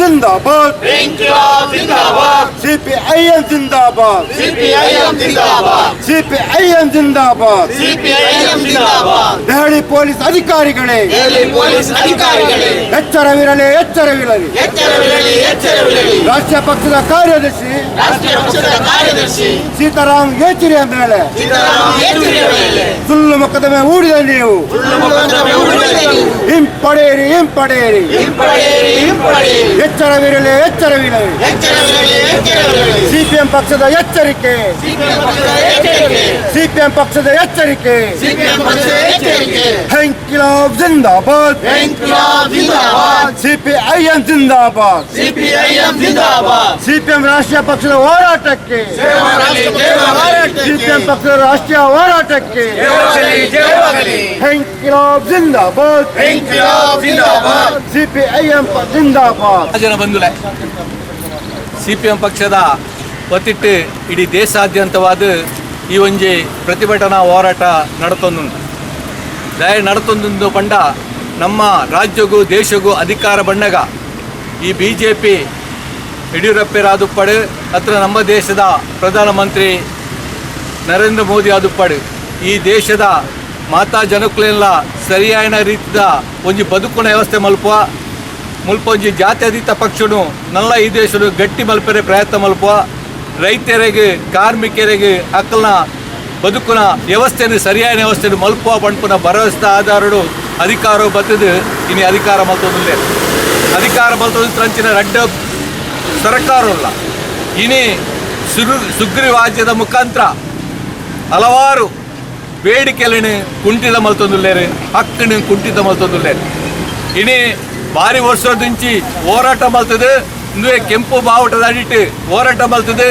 ಜಿಂದಾಬಾದ್. ಇನ್ಕಿಲಾಬ್ ಜಿಂದಾಬಾದ್. CPIM ಜಿಂದಾಬಾದ್. CPIM ಜಿಂದಾಬಾದ್. CPIM ಜಿಂದಾಬಾದ್. CPIM ಜಿಂದಾಬಾದ್. Delhi police ಅಧಿಕಾರಿಗಳೇ, Delhi police ಅಧಿಕಾರಿಗಳೇ, ಎಚ್ಚರವಿರಲಿ, ಎಚ್ಚರವಿರಲಿ. ಎಚ್ಚರವಿರಲಿ, ಎಚ್ಚರವಿರಲಿ. ರಾಷ್ಟ್ರೀಯ ಪಕ್ಷದ ಕಾರ್ಯದರ್ಶಿ ರಾಷ್ಟ್ರೀಯ ಪಕ್ಷದ ಕಾರ್ಯದರ್ಶಿ ಸೀತಾರಾಮ್ ಯೆಚೂರಿಯ ಮೇಲೆ ಸೀತಾರಾಮ್ ಯೆಚೂರಿಯ ಮೇಲೆ ಸುಳ್ಳು ಮೊಕದ್ದಮೆ ಹೂಡಿದ ನೀವು ಸುಳ್ಳು ಮೊಕದ್ದಮೆ ಹೂಡಿದ ನೀವು ಹಿಂಪಡೆಯಿರಿ, ಹಿಂಪಡೆಯಿರಿ. ಹಿಂಪಡೆಯಿರಿ, ಹಿಂಪಡೆಯಿರಿ. ಎಚ್ಚರವಿರಲಿ, ಎಚ್ಚರವಿರಲಿ. ಎಚ್ಚರವಿರಲಿ, ಎಚ್ಚರವಿರಲಿ. ಸಿಪಿಎಂ ಪಕ್ಷದ ಎಚ್ಚರಿಕೆ. ಸಿಪಿಎಂ ಪಕ್ಷದ ಎಚ್ಚರಿಕೆ. ಸಿಪಿಎಂ ಪಕ್ಷದ ಎಚ್ಚರಿಕೆ. ಸಿಪಿಎಂ ಪಕ್ಷದ ಎಚ್ಚರಿಕೆ. ಇನ್ಕಿಲಾಬ್ ಜಿಂದಾಬಾದ್. ಇನ್ಕಿಲಾಬ್ ಜಿಂದಾಬಾದ್. ಸಿಪಿಐಎಂ ಜಿಂದಾಬಾದ್. ಸಿಪಿಐಎಂ ಜಿಂದಾಬಾದ್. ಸಿಪಿಎಂ ರಾಷ್ಟ್ರೀಯ ಪಕ್ಷದ ಹೋರಾಟಕ್ಕೆ, ಸಿಪಿಎಂ ಪಕ್ಷದ ರಾಷ್ಟ್ರೀಯ ಹೋರಾಟಕ್ಕೆ ಜಯವಾಗಲಿ, ಜಯವಾಗಲಿ. ಇನ್ಕಿಲಾಬ್ ಜಿಂದಾಬಾದ್. ಇನ್ಕಿಲಾಬ್ ಜಿಂದಾಬಾದ್. ಸಿಪಿಐಎಂ ಜಿಂದಾಬಾದ್. ಜನ ಬಂಧುಲೆ, ಸಿಪಿಎಂ ಪಕ್ಷದ ವತಿಟ್ಟು ಇಡೀ ದೇಶಾದ್ಯಂತವಾದ ಈ ಒಂಜಿ ಪ್ರತಿಭಟನಾ ಹೋರಾಟ ನಡತೊಂದುಂಡು. ದಯ ನಡತೊಂದುಂಡು ಪಂಡ ನಮ್ಮ ರಾಜ್ಯಗೂ ದೇಶಗೂ ಅಧಿಕಾರ ಬಣ್ಣಗ ಈ ಬಿಜೆಪಿ ಯಡಿಯೂರಪ್ಪರಾದುಪ್ಪಡು ಹತ್ರ ನಮ್ಮ ದೇಶದ ಪ್ರಧಾನಮಂತ್ರಿ ನರೇಂದ್ರ ಮೋದಿ ಆದುಪ್ಪಡು ಈ ದೇಶದ ಮಾತಾ ಜನಕ್ಕುಲೆಲ್ಲ ಸರಿಯಾದ ರೀತಿಯ ಒಂಜಿ ಬದುಕುನ ವ್ಯವಸ್ಥೆ ಮಲ್ಪುವ ಮುಲ್ಪ ಒಂಜಿ ಜಾತ್ಯತೀತ ಪಕ್ಷನು ನಲ್ಲ ಈ ದೇಶನು ಗಟ್ಟಿ ಮಲ್ಪರೆ ಪ್ರಯತ್ನ ಮಲ್ಪುವ, ರೈತರಿಗೆ ಕಾರ್ಮಿಕರಿಗೆ ಅಕ್ಕಲ್ನ ಬದುಕುನ ವ್ಯವಸ್ಥೆಯನ್ನು ಸರಿಯಾದ ವ್ಯವಸ್ಥೆಯನ್ನು ಮಲ್ಪುವ ಪಣ್ಪುನ ಭರವಸೆದ ಆಧಾರಡು ಅಧಿಕಾರ ಬತ್ತದು. ಇನಿ ಅಧಿಕಾರ ಮಲ್ತೊಂದುಲ್ಲೆ. ಅಧಿಕಾರ ಮಲ್ತೊಂದು ಅಂಚಿನ ರಡ್ಡ ಸರ್ಕಾರ ಉಲ್ಲ. ಇನಿ ಸುಗ್ರೀವಾಜ್ಯದ ಮುಖಾಂತರ ಹಲವಾರು ಬೇಡಿಕೆలను ಕುಂಠಿತ ಮಲ್ತೊಂದುಲ್ಲೇರು, ಹಕ್ಕನ್ನು ಕುಂಠಿತ ಮಲ್ತೊಂದುಲ್ಲೇರು. ಇನಿ ಭಾರಿ ವರ್ಷದಿಂಚಿ ಹೋರಾಟ ಮಲ್ತದೆ. ಇಂದುವೆ ಕೆಂಪು ಬಾವುಟದ ಅಡಿಟ್ಟು ಹೋರಾಟ ಮಲ್ತದೆ.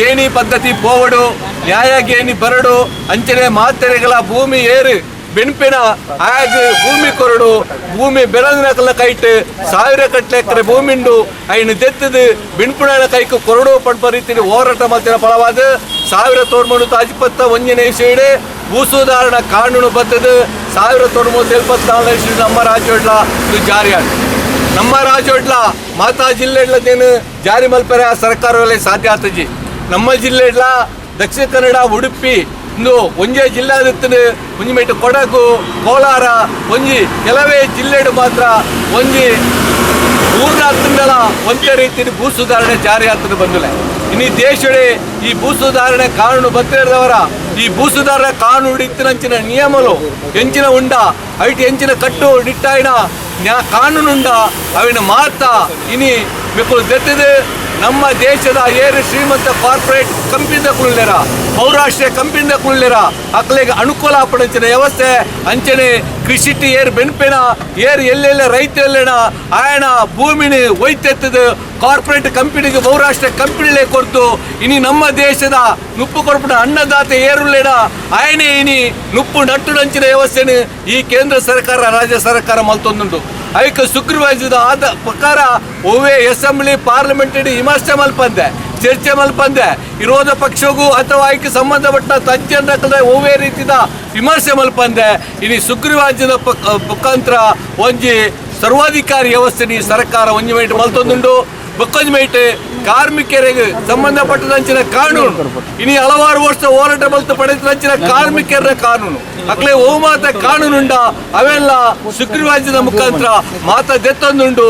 ಏಣಿ ಪದ್ಧತಿ ಪೋವಡು, ನ್ಯಾಯ ಗೇಣಿ ಬರಡು, ಅಂಚನೆ ಮಾತೆರೆಗಳ ಭೂಮಿ ಏರು ಬೆನ್ಪಿನ ಆಗ ಭೂಮಿ ಕೊರಡು, ಭೂಮಿ ಬೆಳಂದಿನ ಕೈಟ್ ಸಾವಿರ ಕಟ್ಲೆ ಎಕರೆ ಭೂಮಿಂಡು ಐನು ದೆತ್ತದು ಬೆನ್ಪುಣ ಕೈಕ್ ಕೊರಡು ಪಂಪ ರೀತಿಯಲ್ಲಿ ಹೋರಾಟ ಮಲ್ತಿನ ಫಲವಾದ 1951ನೇ ಇಸ್ವಿಡ್ ಭೂಸುಧಾರಣಾ ಕಾನೂನು ಬತ್ತದು. 1974ನೇ ಇಸ್ವಿ ನಮ್ಮ ರಾಜ್ಯಡ್ಲ ಇದು ಜಾರಿ ಆಯ್ತು. ನಮ್ಮ ರಾಜ್ಯಡ್ಲ ಮಾತಾ ಜಿಲ್ಲೆಡ್ಲದೇನು ಜಾರಿ ಮಲ್ಪರೆ ಆ ಸರ್ಕಾರವಲ್ಲೇ ಸಾಧ್ಯ ಆತಜಿ. ನಮ್ಮ ಜಿಲ್ಲೆಡ್ಲ ದಕ್ಷಿಣ ಕನ್ನಡ, ಉಡುಪಿ ಇಂದು ಒಂಜೇ ಜಿಲ್ಲಾದಿತ್ತನು, ಒಂಜಿ ಮೇಟ್ ಕೊಡಗು, ಕೋಲಾರ, ಒಂಜಿ ಕೆಲವೇ ಜಿಲ್ಲೆಡು ಮಾತ್ರ ಒಂಜಿ ಊರ್ನಾಥಂದಲ ಒಂದೇ ರೀತಿಯಲ್ಲಿ ಭೂ ಸುಧಾರಣೆ ಜಾರಿ ಆಗ್ತದೆ ಬಂದಿಲ್ಲ. ಇನ್ನು ಈ ದೇಶಡೆ ಈ ಭೂ ಸುಧಾರಣೆ ಕಾನೂನು ಬತ್ತಿರದವರ ಈ ಭೂ ಸುಧಾರಣೆ ಕಾನೂನು ಇತ್ತಿನಂಚಿನ ನಿಯಮಲು ಎಂಚಿನ ಉಂಡ, ಐಟ್ ಎಂಚಿನ ಕಟ್ಟು ನಿಟ್ಟಾಯಿನ ಕಾನೂನುಂಡ ಅವಿನ ಮಾತ ಇನಿ ಮಿಕ್ಕುಲು ದೆತ್ತದೆ. ನಮ್ಮ ದೇಶದ ಏರು ಶ್ರೀಮಂತ ಕಾರ್ಪೊರೇಟ್ ಕಂಪಿಂದ ಕುಳ್ಳೆರ, ಬಹುರಾಷ್ಟ್ರೀಯ ಕಂಪಿಂದ ಕುಳ್ಳೆರ ಅಕ್ಲೆಗೆ ಅನುಕೂಲ ಆಪಣಂಚಿನ ವ್ಯವಸ್ಥೆ, ಅಂಚನೆ ಕೃಷಿಟಿ ಏರು ಬೆನ್ಪೆನ ಏರು ಎಲ್ಲೆಲ್ಲ ರೈತ ಎಲ್ಲೆಣ ಆಯಣ ಭೂಮಿನ ಒಯ್ತೆತ್ತದು ಕಾರ್ಪೊರೇಟ್ ಕಂಪನಿಗೆ ಬಹುರಾಷ್ಟ್ರೀಯ ಕಂಪನಿಲೇ ಕೊಡ್ತು. ಇನಿ ನಮ್ಮ ದೇಶದ ನುಪ್ಪು ಕೊರ್ಪುನ ಅನ್ನದಾತ ಏರುಲ್ಲೇಡ ಆಯನೆ ಇನಿ ನುಪ್ಪು ನಟ್ಟುನಂಚಿನ ವ್ಯವಸ್ಥೆನ ಈ ಕೇಂದ್ರ ಸರ್ಕಾರ ರಾಜ್ಯ ಸರ್ಕಾರ ಮಲ್ತೊಂದುಂಡು. ಐಕ್ ಸುಗ್ರೀವಾಜ್ಯದ ಆದ ಪ್ರಕಾರ ಒವ್ವೇ ಅಸೆಂಬ್ಲಿ ಪಾರ್ಲಿಮೆಂಟ್ ವಿಮರ್ಶೆ ಮಲ್ಪಂದೆ, ಚರ್ಚೆ ಮಲ್ಪಂದೆ, ವಿರೋಧ ಪಕ್ಷಗೂ ಅಥವಾ ಐಕ್ಕೆ ಸಂಬಂಧಪಟ್ಟ ತಜ್ಞರ ಒವ್ವೇ ರೀತಿಯ ವಿಮರ್ಶೆ ಮಲ್ಪಂದೆ ಇನಿ ಸುಗ್ರೀವಾಜ್ಯದ ಮುಖಾಂತರ ಒಂಜಿ ಸರ್ವಾಧಿಕಾರಿ ವ್ಯವಸ್ಥೆ ಈ ಸರ್ಕಾರ ಒಂಜಿ ಮೈಟ್ ಮಲ್ತೊಂದುಂಡು. ಬೊಕ್ಕೊಂಜಿ ಮೈಟ್ ಕಾರ್ಮಿಕರಿಗೆ ಸಂಬಂಧಪಟ್ಟದಂಚಿನ ಕಾನೂನು, ಇನಿ ಹಲವಾರು ವರ್ಷ ಹೋರಾಟ ಮಲ್ತು ಪಡೆದಂಚಿನ ಕಾರ್ಮಿಕರ ಕಾನೂನು, ಅಕ್ಲೆ ಓಮಾತ ಕಾನೂನುಂಡ ಅವೆಲ್ಲ ಸುಗ್ರೀವಾಜ್ಯದ ಮುಖಾಂತರ ಮಾತ ದೆತ್ತೊಂದುಂಡು.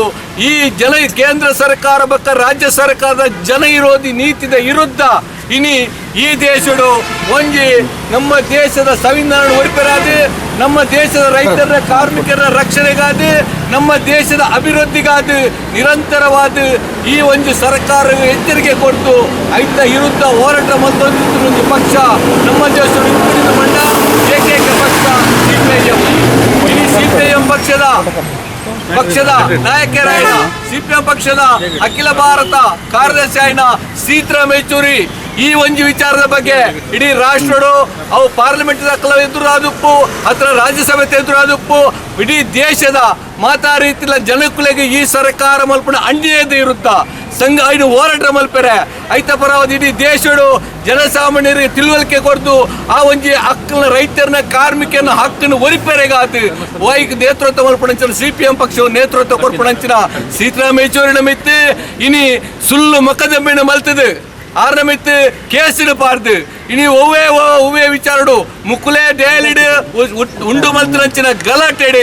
ಈ ಜನ ಕೇಂದ್ರ ಸರ್ಕಾರ ಬಕ್ಕ ರಾಜ್ಯ ಸರ್ಕಾರದ ಜನ ವಿರೋಧಿ ನೀತಿದ ವಿರುದ್ಧ ಇನಿ ಈ ದೇಶಡು ಒಂಜಿ ನಮ್ಮ ದೇಶದ ಸಂವಿಧಾನ ಒರಿಪರಾದ ನಮ್ಮ ದೇಶದ ರೈತರ ಕಾರ್ಮಿಕರ ರಕ್ಷಣೆಗಾದ ನಮ್ಮ ದೇಶದ ಅಭಿವೃದ್ಧಿಗಾದ ನಿರಂತರವಾದ ಈ ಒಂದು ಸರ್ಕಾರ ಎಚ್ಚರಿಕೆ ಕೊಟ್ಟು ಐತ ವಿರುದ್ಧ ಹೋರಾಟ ಮತ್ತೊಂದು ಒಂದು ಪಕ್ಷ ನಮ್ಮ ದೇಶದ ಹಿಂದುಳಿದ ಮಂಡ ಏಕೈಕ ಪಕ್ಷ ಸಿಪಿಐಎಂ. ಇಡೀ ಸಿಪಿಐಎಂ ಪಕ್ಷದ ಪಕ್ಷದ ನಾಯಕರಾಯಣ ಸಿಪಿಎಂ ಪಕ್ಷದ ಅಖಿಲ ಭಾರತ ಕಾರ್ಯದರ್ಶಿ ಆಯ್ನ ಸೀತಾರಾಮ್ ಯೆಚೂರಿ ಈ ಒಂಜಿ ವಿಚಾರದ ಬಗ್ಗೆ ಇಡೀ ರಾಷ್ಟ್ರಡು ಅವು ಪಾರ್ಲಿಮೆಂಟ್ ದಾಖಲ ಎದುರಾದುಪ್ಪು ಅಥವಾ ರಾಜ್ಯಸಭೆ ಎದುರಾದುಪ್ಪು, ಇಡೀ ದೇಶದ ಮಾತಾ ರೀತಿಯ ಜನಕುಲೆಗೆ ಈ ಸರ್ಕಾರ ಮಲ್ಪುನ ಅನ್ಯಾಯದ ವಿರುದ್ಧ ಸಂಘ ಐನು ಹೋರಾಟ ಮಲ್ಪೆರೆ ಐತ ಪರವಾದ ಇಡೀ ದೇಶಡು ಜನಸಾಮಾನ್ಯರಿಗೆ ತಿಳುವಳಿಕೆ ಕೊಡ್ದು ಆ ಒಂಜಿ ಹಕ್ಕನ ರೈತರನ್ನ ಕಾರ್ಮಿಕರನ್ನ ಹಕ್ಕನ್ನು ಒರಿಪೆರೆಗಾತು ವೈಕ್ ನೇತೃತ್ವ ಮಲ್ಪಣಂಚಿನ ಸಿಪಿಎಂ ಪಕ್ಷವು ನೇತೃತ್ವ ಕೊರ್ಪಣಂಚಿನ ಸೀತಾರಾಮ ಯೆಚೂರಿನ ಮಿತ್ತು ಇನಿ ಸುಳ್ಳು ಮೊಕದ್ದಮೆಯನ್ನು ಮಲ್ತದು ಆರ್ನ ಮಿತ್ತು ಕೇಸಿನ ಪಾರ್ದು ಇನಿ ಒವ್ವೇ ಒವ್ವೇ ವಿಚಾರಡು ಮುಕ್ಕುಲೇ ಡೇಲಿಡ್ ಉಂಡು ಮಲ್ತನಂಚಿನ ಗಲಾಟೆಡು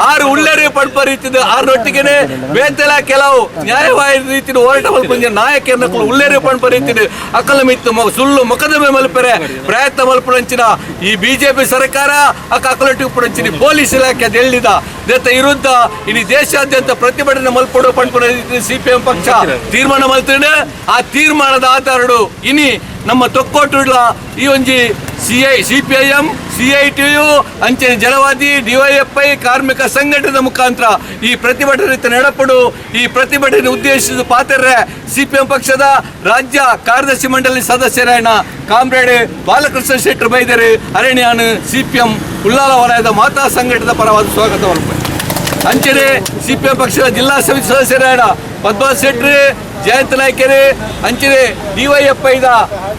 ಆರು ಉಳ್ಳರೆ ಪಡ್ಪ ರೀತಿದ ಆರ್ನೊಟ್ಟಿಗೆನೆ ಬೇತೆಲ ಕೆಲವು ನ್ಯಾಯವಾದ ರೀತಿಯ ಹೋರಾಟ ಮಲ್ಪಂಜ ನಾಯಕರನ್ನ ಉಳ್ಳೇರೆ ಪಡ್ಪ ರೀತಿಡು ಅಕಲ ಮಿತ್ತು ಸುಳ್ಳು ಮೊಕದ್ದಮೆ ಮಲ್ಪೆರೆ ಪ್ರಯತ್ನ ಮಲ್ಪಣಂಚಿನ ಈ ಬಿಜೆಪಿ ಸರ್ಕಾರ ಅಕ್ಕ ಅಕಲೊಟ್ಟಿಗೆ ಪುಣಂಚಿನ ಪೊಲೀಸ್ ಇಲಾಖೆ ಎಲ್ಲಿದ ದೇತ ವಿರುದ್ಧ ಇಡೀ ದೇಶಾದ್ಯಂತ ಪ್ರತಿಭಟನೆ ಮಲ್ಪಡು ಪಣ್ಪುನ ಸಿಪಿಎಂ ಪಕ್ಷ ತೀರ್ಮಾನ ಮಲ್ತಿಂಡು. ಆ ತೀರ್ಮಾನದ ಆಧಾರಡು ಇನಿ ನಮ್ಮ ತೊಕ್ಕೋಟುಡ್ಲ ಈ ಒಂಜಿ ಸಿಪಿಐಎಂ ಸಿಐಟಿಯು ಅಂಚನೆ ಜನವಾದಿ ಡಿವೈಎಫ್ಐ ಕಾರ್ಮಿಕ ಸಂಘಟನೆ ಮುಖಾಂತರ ಈ ಪ್ರತಿಭಟನೆ ನಡಪಡು. ಈ ಪ್ರತಿಭಟನೆ ಉದ್ದೇಶಿಸಿದ ಪಾತ್ರರೆ ಸಿಪಿಎಂ ಪಕ್ಷದ ರಾಜ್ಯ ಕಾರ್ಯದರ್ಶಿ ಮಂಡಳಿ ಸದಸ್ಯರಾಯಣ ಕಾಮ್ರೇಡ್ ಬಾಲಕೃಷ್ಣ ಶೆಟ್ಟರ್ ಬೈದರು ಅರಣ್ಯಾನು ಸಿಪಿಎಂ ಉಳ್ಳಾಲ ವಲಯದ ಮಾತಾ ಸಂಘಟದ ಪರವಾದ ಸ್ವಾಗತ. ಅಂಚನೆ ಸಿಪಿಎಂ ಪಕ್ಷದ ಜಿಲ್ಲಾ ಸಮಿತಿ ಸದಸ್ಯರಾದ ಪದ್ಮನಾಭ ಶೆಟ್ಟಿ, ಜಯಂತ ನಾಯ್ಕರು, ಅಂಚನೆ ಡಿವೈಎಫ್ಐದ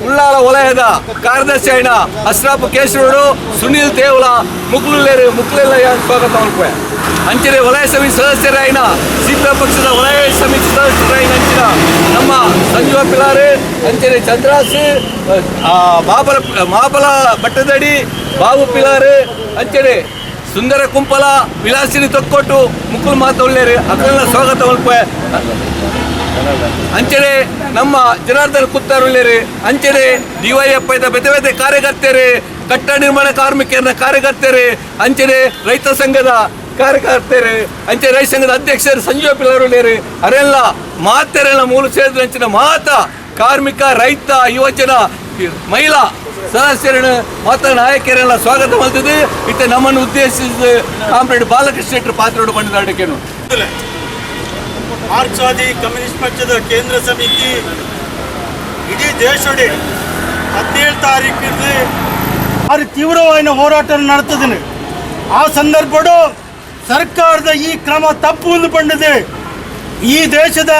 ಉಳ್ಳಾಲ ವಲಯದ ಕಾರ್ಯದರ್ಶಿ అయిన ಅಶ್ರಾಫ್ ಕೇಶವರು, ಸುನೀಲ್ ತೇವಲ ಮುಕ್ಲುಲ್ಲೇರು ಮುಕ್ಲೆಲ್ಲ ಸ್ವಾಗತ ಮಲ್ಪೆ. ಅಂಚನೆ ವಲಯ ಸಮಿತಿ ಸದಸ್ಯರಾಯಿನ ಸಿಪಿಎಂ ಪಕ್ಷದ ವಲಯ ಸಮಿತಿ ಸದಸ್ಯರಾಯಿನ ಅಂಚಿನ ನಮ್ಮ ಸಂಜೀವ ಪಿಲಾರು, ಅಂಚನೆ ಚಂದ್ರಾಸ್, ಬಾಬಲ ಮಾಬಲ ಬಟ್ಟದಡಿ ಬಾಬು ಪಿಲಾರು, ಅಂಚನೆ ಸುಂದರ ಕುಂಪಲ, ವಿಲಾಸಿನಿ ತೊಕ್ಕೊಟ್ಟು ಮುಕುಲ್ ಮಾತುಳ್ಳೇರು ಅಕಲೆಲ್ಲ ಸ್ವಾಗತ ಮಲ್ಪೆ. ಅಂಚನೆ ನಮ್ಮ ಜನಾರ್ದನ್ ಕುತ್ತಾರುಳ್ಳೇರು, ಅಂಚನೆ ಡಿವೈಎಫ್ಐದ ಬೇತೆ ಬೇತೆ ಕಾರ್ಯಕರ್ತರು, ಕಟ್ಟಡ ನಿರ್ಮಾಣ ಕಾರ್ಮಿಕರ ಕಾರ್ಯಕರ್ತರು, ಅಂಚನೆ ರೈತ ಸಂಘದ ಕಾರ್ಯಕರ್ತರು, ಅಂಚನೆ ರೈತ ಸಂಘದ ಅಧ್ಯಕ್ಷರು ಸಂಜೀವ ಪಿಲ್ಲರುಳ್ಳೇರು ಅರೆಲ್ಲ ಮಾತೆರೆಲ್ಲ ಮೂಲ ಸೇರಿದ ಅಂಚಿನ ಮಾತ ಕಾರ್ಮಿಕ, ರೈತ, ಯುವಜನ, ಮಹಿಳಾ ಸದಸ್ಯರನ್ನು ಮಾತ ನಾಯಕರೆಲ್ಲ ಸ್ವಾಗತ ಮಾಡ್ತಿದ್ದು. ಇತ್ತೆ ನಮ್ಮನ್ನು ಉದ್ದೇಶಿಸಿದ ಕಾಮ್ರೇಡ್ ಬಾಲಕೃಷ್ಣ ಶೆಟ್ಟರ್ ಪಾತ್ರ ಬಂದಿದ್ದಾಡಕ್ಕೇನು. ಮಾರ್ಕ್ಸ್ವಾದಿ ಕಮ್ಯುನಿಸ್ಟ್ ಪಕ್ಷದ ಕೇಂದ್ರ ಸಮಿತಿ ಇಡೀ ದೇಶಡಿ 17 ತಾರೀಕಿದ್ದು ಭಾರಿ ತೀವ್ರವಾದ ಹೋರಾಟ ನಡೆತಿದ್ದೀನಿ. ಆ ಸಂದರ್ಭಡು ಸರ್ಕಾರದ ಈ ಕ್ರಮ ತಪ್ಪು ಎಂದು ಪಂಡಿದೆ. ಈ ದೇಶದ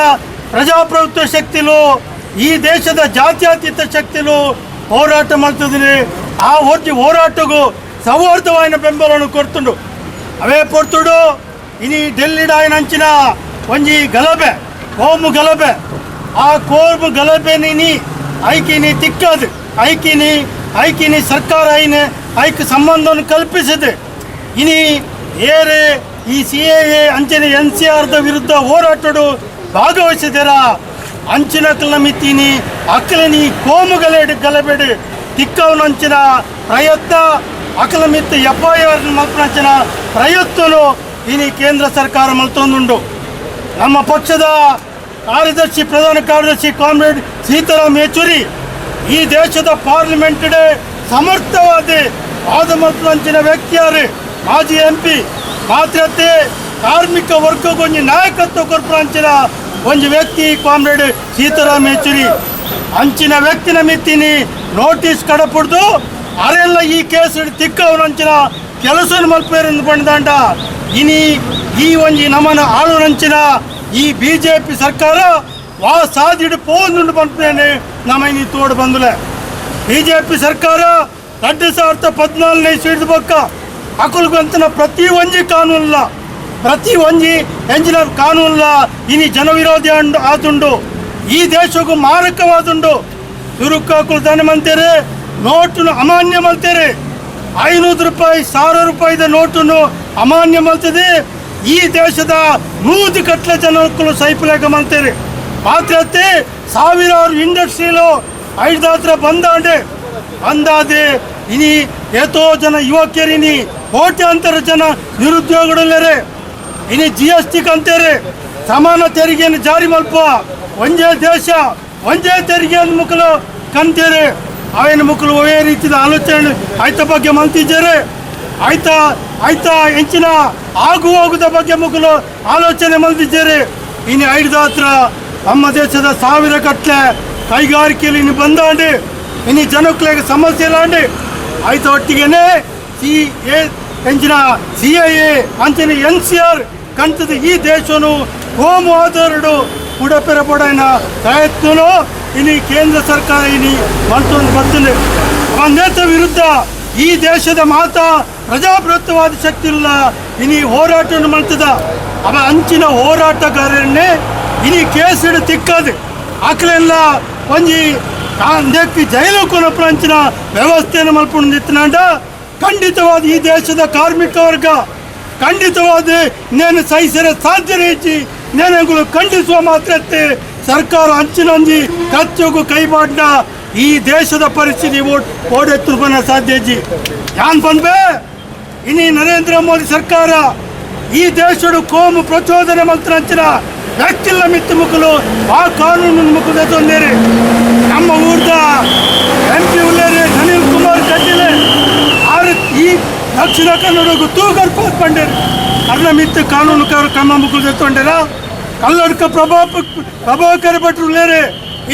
ಪ್ರಜಾಪ್ರಭುತ್ವ ಶಕ್ತಿಲು, ಈ ದೇಶದ ಜಾತ್ಯತೀತ ಶಕ್ತಿಲು ಹೋರಾಟ ಮಾಡ್ತಿದ್ದೀನಿ. ಆ ಹೋರಾಟಗೂ ಸೌಹಾರ್ದವಾದ ಬೆಂಬಲವನ್ನು ಕೊಡ್ತುಂಡು. ಅವೇ ಪೊರ್ತುಡು ಇನಿ ಡೆಲ್ಲಿಡ್ ಅಂಚಿನ ಒಂಜಿ ಗಲಭೆ, ಕೋಮು ಗಲಭೆ. ಆ ಕೋಮು ಗಲಭೆ ನೀ ಐಕಿನಿ ತಿಕ್ಕದು ಐಕಿನಿ ಐಕಿನಿ ಸರ್ಕಾರ ಐನೆ ಐಕ್ ಸಂಬಂಧವನ್ನು ಕಲ್ಪಿಸಿದೆ. ಇನಿ ಏರೆ ಈ ಸಿಎಎ ಅಂಚನೆ ಎನ್ಸಿಆರ್ದ ವಿರುದ್ಧ ಹೋರಾಟಡು ಭಾಗವಹಿಸಿದರ ಅಂಚಿನ ಮಿತಿನಿ ಅಕ್ಕಲನಿ ಕೋಮು ಗಲೆಡು ಗಲಭೆಡು ತಿಕ್ಕವನಂಚಿನ ಪ್ರಯತ್ನ, ಅಕಲ ಮಿತ್ತು ಎಫ್ಐಆರ್ ಮಲ್ಪನಂಚಿನ ಪ್ರಯತ್ನನು ಇನಿ ಕೇಂದ್ರ ಸರ್ಕಾರ ಮಲ್ತೊಂದುಂಡು. ನಮ್ಮ ಪಕ್ಷದ ಕಾರ್ಯದರ್ಶಿ, ಪ್ರಧಾನ ಕಾರ್ಯದರ್ಶಿ ಕಾಮ್ರೇಡ್ ಸೀತಾರಾಮ್ ಯೆಚೂರಿ ಈ ದೇಶದ ಪಾರ್ಲಿಮೆಂಟ್ ಸಮರ್ಥವಾದ ವಾದ ಮಲ್ಪನಂಚಿನ ವ್ಯಕ್ತಿಯಾರು, ಮಾಜಿ ಎಂಪಿ ಮಾತ್ರತೆ ಕಾರ್ಮಿಕ ವರ್ಗಕ್ಕೊಂಜಿ ನಾಯಕತ್ವ ಕೊರ್ಪುನಂಚಿನ ಒಂಜಿ ವ್ಯಕ್ತಿ ಕಾಮ್ರೇಡ್ ಸೀತಾರಾಮ್ ಯೆಚೂರಿ. ಅಂಚಿನ ವ್ಯಕ್ತಿನ ಮಿತ್ತಿನಿ ನೋಟಿಸ್ ಕಡಪುಡ್ದು ಅರೆಲ್ಲ ಈ ಕೇಸ್ ತಿಕ್ಕವನಂಚಿನ ಕೆಲಸ ಮಲ್ಪೇರೆಂದು ಪಂಡ್ದಾಂಡ ಇನಿ ಈ ಒಂಜಿ ನಮನ ಆಳುನಂಚಿನ ಈ ಬಿಜೆಪಿ ಸರ್ಕಾರ ವಾ ಸಾದಿಡು ಪೋಂದುಂಡು ಪನ್ಪೇನೆ ನಮ ಇನಿ ತೋಡು ಬಂದುಲೆ. ಬಿಜೆಪಿ ಸರ್ಕಾರ 2014ನೇ ಇಸ್ವಿದ ಬೊಕ್ಕ ಅಕುಲ್ಗಂತನ ಪ್ರತಿ ಒಂಜಿ ಕಾನೂನುಲ, ಪ್ರತಿ ಒಂಜಿ ಎಂಜಿನ ಕಾನೂನುಲ ಇನಿ ಜನವಿರೋಧಿ ಅಂಡು ಆತುಂಡು, ಈ ದೇಶಕ್ಕೂ ಮಾರಕವಾದುಂಡು. ತುರುಕಾಕುಲು ದಾನೆ ಮಂತೇರೆ, ನೋಟುನು ಅಮಾನ್ಯ ಮಲ್ತೇರೆ. 500 ರೂಪಾಯಿ, 1000 ರೂಪಾಯಿದ ನೋಟುನು ಅಮಾನ್ಯ ಮಲ್ತದೆ. ಈ ದೇಶದ ನೂದು ಕಟ್ಲೆ ಜನಕ್ಕೂ ಸೈಪುಲೇಖ ಮಲ್ತೇರೆ. ಮಾತ್ರತೆ ಸಾವಿರಾರು ಇಂಡಸ್ಟ್ರಿಲು ಐದಾತ್ರ ಬಂದಾಂಡೆ ಅಂದಾದೆ ಇನಿ ಏತೋ ಜನ ಯುವಕರಿನಿ ಕೋಟ್ಯಾಂತರ ಜನ ನಿರುದ್ಯೋಗಗಳಲ್ಲರೆ. ಇನಿ ಜಿಎಸ್ಟಿ ಕಂತೇರೆ, ಸಮಾನ ತೆರಿಗೆಯನ್ನು ಜಾರಿ ಮಲ್ಪ, ಒಂದೇ ದೇಶ ಒಂದೇ ತೆರಿಗೆಯನ್ನು ಮುಕ್ಕಲು ಕಂತೇರೆ. ಆಯನ ಮುಕ್ಕಲು ಒಳ್ಳೆ ರೀತಿಯ ಆಲೋಚನೆ ಆಯ್ತ ಬಗ್ಗೆ ಮಂತಿದ್ದಾರೆ. ಆಯ್ತಾ ಆಯ್ತಾ ಹೆಚ್ಚಿನ ಆಗು ಹೋಗುದ ಬಗ್ಗೆ ಮುಕ್ಕಲು ಆಲೋಚನೆ ಮಂತಿದ್ದಾರೆ. ಇನ್ನು ಐದಾತ್ರ ನಮ್ಮ ದೇಶದ ಸಾವಿರ ಕಟ್ಲೆ ಕೈಗಾರಿಕೆಯಲ್ಲಿ ಇನ್ನು ಬಂದಾಂಡೆ ಇನ್ನು ಜನಕ್ಕಳಿಗೆ ಸಮಸ್ಯೆ ಇಲ್ಲಾಂಡೆ. ಆಯ್ತ ಒಟ್ಟಿಗೆನೆ ಸಿ ಎ ಎಂಚಿನ ಸಿಎಎ ಅಂಚನೆ ಎನ್ಸಿಆರ್ ಕಂತದ ಈ ದೇಶನು ಕೋಮು ಆಧಾರಡು ಪುಡಪೆರಪೊಡೈನ ಪ್ರಯತ್ನನು ಇನಿ ಕೇಂದ್ರ ಸರ್ಕಾರ ಇನಿ ಮಲ್ತೊಂದು ಬರ್ತದೆ. ಒಂದೇತ ವಿರುದ್ಧ ಈ ದೇಶದ ಮಾತಾ ಪ್ರಜಾಪ್ರಭುತ್ವವಾದ ಶಕ್ತಿ ಇಲ್ಲ ಇನಿ ಹೋರಾಟವನ್ನು ಮಾಡ್ತದ. ಅವ ಅಂಚಿನ ಹೋರಾಟಗಾರರನ್ನೇ ಇನಿ ಕೇಸಿಡು ತಿಕ್ಕದು ಆಕಲೆಲ್ಲ ಒಂಜಿ ಅಂದಕ್ಕೆ ಜೈಲು ಕೊನಪ್ರಂಚಿನ ವ್ಯವಸ್ಥೆಯನ್ನು ಮಲ್ಪೊಂದಿತ್ತನಾಂಡ ಖಂಡಿತವಾದ ಈ ದೇಶದ ಕಾರ್ಮಿಕ ವರ್ಗ ಖಂಡಿತವಾದ ನೇನು ಸಹಿಸರೆ ಸಾಧ್ಯ ಹೆಚ್ಚಿ ನೇನುಗಳು ಖಂಡಿಸುವ ಮಾತ್ರಕ್ಕೆ ಸರ್ಕಾರ ಅಂಚಿನಂಜಿ ಕಚ್ಚೋಗು ಕೈಮಾಡಿನ ಈ ದೇಶದ ಪರಿಸ್ಥಿತಿ ಓಡೆತ್ತು ಬನ್ನ ಸಾಧ್ಯ ಇಜ್ಜಿ. ಯಾನ್ ಬಂದ್ಬೆ ಇನಿ ನರೇಂದ್ರ ಮೋದಿ ಸರ್ಕಾರ ಈ ದೇಶಡು ಕೋಮು ಪ್ರಚೋದನೆ ಮಂತ್ರಂಚಿನ ವ್ಯಕ್ತಿಲ್ಲ ಮಿತ್ತು ಮುಕ್ಕಲು ಆ ಕಾನೂನು ಮುಕ್ಕದ ತೊಂದರೆ. ನಮ್ಮ ಊರ್ದ ಎಂಪಿ ಉಳ್ಳೇರಿ ಅನಿಲ್ ಕುಮಾರ್ ಕಟೀಲೆ ಆರು ಈ ದಕ್ಷಿಣ ಕನ್ನಡకు ತೂಗರ್ ಪಂಡೇರಿ ಅರ್ಣ ಮಿತ್ತು ಕಾನೂನು ಕ್ರಮ ಮುಕ್ಕಲು ತೊಂಡಿರ. ಕಲ್ಲಡ್ಕ ಪ್ರಭಾಕರ ಭಟ್ರು ಉಳ್ಳೇರಿ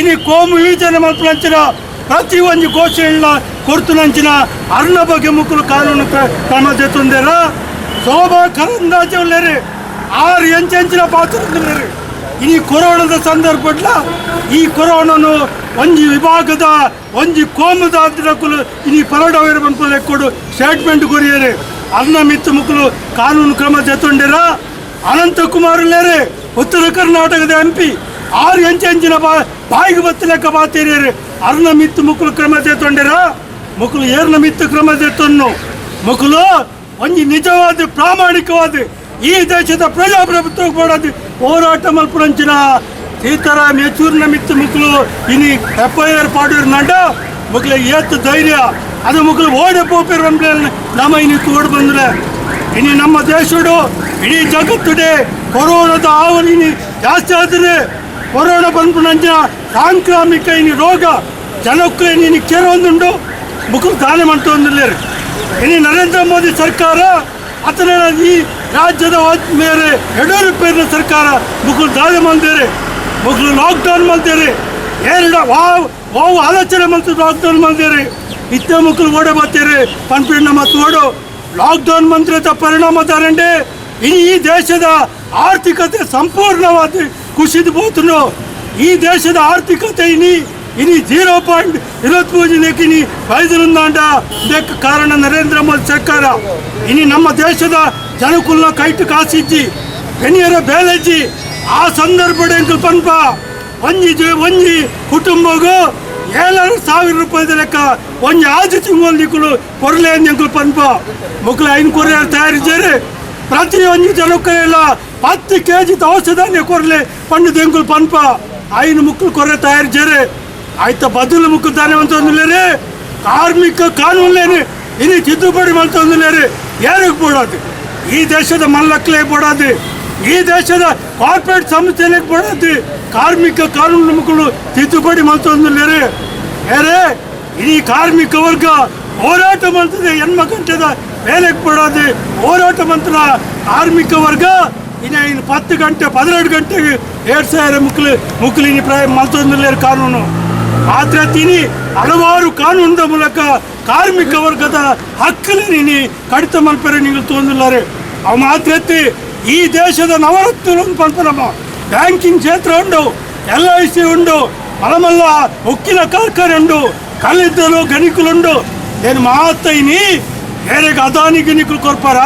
ಇನಿ ಕೋಮು ವಿವೇಚನೆ ಮಲ್ಪುನಂಚಿನ ಪ್ರತಿ ಒಂಜಿ ಘೋಷಣೆ ಕೊರ್ತುನಂಚಿನ ಅರ್ಣ ಬಗ್ಗೆ ಮುಕ್ಕಲು ಕಾನೂನು ಕ್ರಮ ಜೊತೊಂದೇರ. ಶೋಭಾ ಕರಂದಾಜೆ ಉಳ್ಳೇರಿ ಆರು ಎಂಚೆಂಚಿನ ಪಾತ್ರ ಉಳ್ಳೇರಿ. ಇನಿ ಕೊರೋನಾದ ಸಂದರ್ಭಡ್ಲ ಈ ಕೊರೋನಾನು ಒಂಜಿ ವಿಭಾಗದ ಒಂಜಿ ಕೋಮುದ ಕುಲು ಇನಿ ಪರಡವೇರು ಬಂಪುಲೆ ಕೊಡು ಸ್ಟೇಟ್ಮೆಂಟ್ ಕೊರಿಯರೆ ಅರ್ಣ ಮಿತ್ತು ಮುಕ್ಕಲು ಕಾನೂನು ಕ್ರಮ ಜೊತೊಂಡಿರ. ಅನಂತ ಕುಮಾರ್ ಉಳ್ಳೇರಿ ಉತ್ತರ ಕರ್ನಾಟಕದ ಎಂಪಿ ಆರು ಎಂಚೆಂಚಿನ ಬಾಯಿಗೆ ಬತ್ತು ಲೆಕ್ಕ ಬಾತೇರಿಯರು ಅರ್ಣ ಮಿತ್ತು ಮುಕ್ಕಲು ಕ್ರಮ ಜೊತೊಂಡಿರ. ಮುಕ್ಕಲು ಏರ್ನ ಮಿತ್ತು ಕ್ರಮ ಜೊತೊನ್ನು ಮುಕ್ಕಲು ಒಂಜಿ ನಿಜವಾದ ಪ್ರಾಮಾಣಿಕವಾದ ಈ ದೇಶದ ಪ್ರಜಾಪ್ರಭುತ್ವ ಮಾಡೋದು ಹೋರಾಟ ಮಲ್ಪುನಂಚಿನ ಸೀತಾರಾಮ್ ಯೆಚೂರಿನ ಮಿತ್ತು ಮುಕ್ಕಲು ಇನಿ ಎಫ್ಐಆರ್ ಪಾಡೂರು ನಂಡ ಮುಕ್ಕಲು ಏತ್ ಧೈರ್ಯ ಅದು ಮುಕ್ಕಲು ಓಡೆ ಪೋಪೇರು ನಮ್ಮ ಇನಿ ತೋಡು ಬಂದ್ರೆ ಇನಿ ನಮ್ಮ ದೇಶಡು ಇಡೀ ಜಗತ್ತುಡೆ ಕೊರೋನಾದ ಆವಲಿ ಇನಿ ಜಾಸ್ತಿ ಆದರೆ ಕೊರೋನಾ ಬಂದ್ಪುನಂಚಿನ ಸಾಂಕ್ರಾಮಿಕ ಇನಿ ರೋಗ ಜನಕ್ಕೆ ಇನಿ ಕೇರೊಂದುಂಡು ಮುಕ್ಕಲು ದಾನ ಮಾಡ್ತೊಂದಿಲ್ಲೇರು. ಇನಿ ನರೇಂದ್ರ ಮೋದಿ ಸರ್ಕಾರ ಅತನ ಈ ರಾಜ್ಯದ ಮೇರೆ ಯಡಿಯೂರಪ್ಪನ ಸರ್ಕಾರ ಮುಕ್ಕಲು ದಾಳಿ ಮಾಡ್ತಾರೆ, ಮುಕ್ಕಲು ಲಾಕ್ಡೌನ್ ಮಾಡ್ತಾರೆ. ಎರಡು ವಾವ್ ವಾವ್ ಆಲೋಚನೆ ಮಾಡ್ತು ಲಾಕ್ಡೌನ್ ಮಾಡ್ತಾರೆ. ಇತ್ತ ಮುಕ್ಕಲು ಓಡೆ ಬರ್ತಾರೆ ಪನ್ಪಿಣ್ಣ ಮತ್ತು ಓಡು ಲಾಕ್ಡೌನ್ ಮಂತ್ರಿತ ಪರಿಣಾಮ ತಾರಂಡೆ ಇನಿ ಈ ದೇಶದ ಆರ್ಥಿಕತೆ ಸಂಪೂರ್ಣವಾದ ಕುಸಿದು ಹೋತನು. ಈ ದೇಶದ ಆರ್ಥಿಕತೆ ಇನಿ ಇನಿ 0.23 ಇನಿ ಬೈದರುಂದಾಂಡ ಇದಕ್ಕೆ ಕಾರಣ ನರೇಂದ್ರ ಮೋದಿ ಸರ್ಕಾರ. ಇನಿ ನಮ್ಮ ದೇಶದ ಜನಕುಲ್ನ ಕೈಟು ಕಾಸಿಜ್ಜಿ ಗಣ್ಯರ ಬೇಲೆಜ್ಜಿ ಆ ಸಂದರ್ಭ ಎಂಕಲ್ ಪನ್ಪ ಒಂಜಿ ಒಂಜಿ ಕುಟುಂಬಗೂ 7,000 ರೂಪಾಯಿ ಲೆಕ್ಕ ಒಂಜಿ ಆಜು ತಿಂಗಳು ನಿಕ್ಕಲು ಕೊರಲೆ ಎಂಕಲ್ ಪನ್ಪ ಮುಕ್ಕಲು ಐನ್ ಕೊರಿಯ ತಯಾರಿಸಾರೆ ಪ್ರತಿ ಒಂಜಿ ಜನಕ್ಕೆಲ್ಲ 10 ಕೆಜಿ ದವಸ ಧಾನ್ಯ ಕೊರಲೆ ಪಂಡು ಎಂಕಲ್ ಪನ್ಪ ಐನು ಮುಕ್ಕಲು ಕೊರೆ ತಯಾರಿಸಾರೆ. ಆಯ್ತ ಬದಲು ಮುಕ್ಕಲು ಧಾನ್ಯ ಅಂತಂದಿಲ್ಲೇರಿ ಕಾರ್ಮಿಕ ಕಾನೂನುಲೇನು ಇನ್ನು ತಿದ್ದುಪಡಿ ಮಾಡ್ತಂದಿಲ್ಲೇರಿ ಯಾರಿಗೆ ಬೋಡಾದು ಈ ದೇಶದ ಮಲ್ಲಕ್ಲೇ ಬೋಡಾದು ಈ ದೇಶದ ಕಾರ್ಪೊರೇಟ್ ಸಂಸ್ಥೆಗೆ ಬೋಡಾದು ಕಾರ್ಮಿಕ ಕಾನೂನು ಮಕ್ಕಳು ತಿದ್ದುಪಡಿ ಮಾಡ್ತಂದಿಲ್ಲೇರಿ ಯಾರೇ ಇಡೀ ಕಾರ್ಮಿಕ ವರ್ಗ ಹೋರಾಟ ಮಾಡ್ತದೆ ಎನ್ಮ ಗಂಟೆದ ಬೇಲೆಗೆ ಬಿಡೋದು ಹೋರಾಟ ಮಂತ್ರ ಕಾರ್ಮಿಕ ವರ್ಗ ಇನ್ನು ಇನ್ನು 10 ಗಂಟೆ 12 ಗಂಟೆಗೆ 2,000 ಮುಕ್ಲು ಮುಕ್ಲಿನಿ ಪ್ರಾಯ ಮಲ್ತೊಂದಿಲ್ಲ ಕಾನೂನು ಮಾತ್ರ ತಿನಿ ಹಲವಾರು ಕಾನೂನಿನ ಮೂಲಕ ಕಾರ್ಮಿಕ ವರ್ಗದ ಹಕ್ಕಲ್ಲಿ ನೀನಿ ಕಡಿತ ಮಲ್ಪರೆ ನೀವು ತೋಂದಿಲ್ಲಾರೆ. ಅವು ಮಾತ್ರ ಈ ದೇಶದ ನವರತ್ನ ಪಲ್ಪ ನಮ್ಮ ಬ್ಯಾಂಕಿಂಗ್ ಕ್ಷೇತ್ರ ಉಂಡು, LIC ಉಂಡು, ಮಲಮಲ್ಲ ಉಕ್ಕಿನ ಕಾರ್ಖಾನೆ ಉಂಡು, ಕಲ್ಲಿದ್ದಲು ಗಣಿಕುಲುಂಡು. ಏನು ಮಾತೈನಿ ಬೇರೆಗೆ ಅದಾನಿಗೆ ನಿಕ್ಕಲು ಕೊರ್ಪಾರ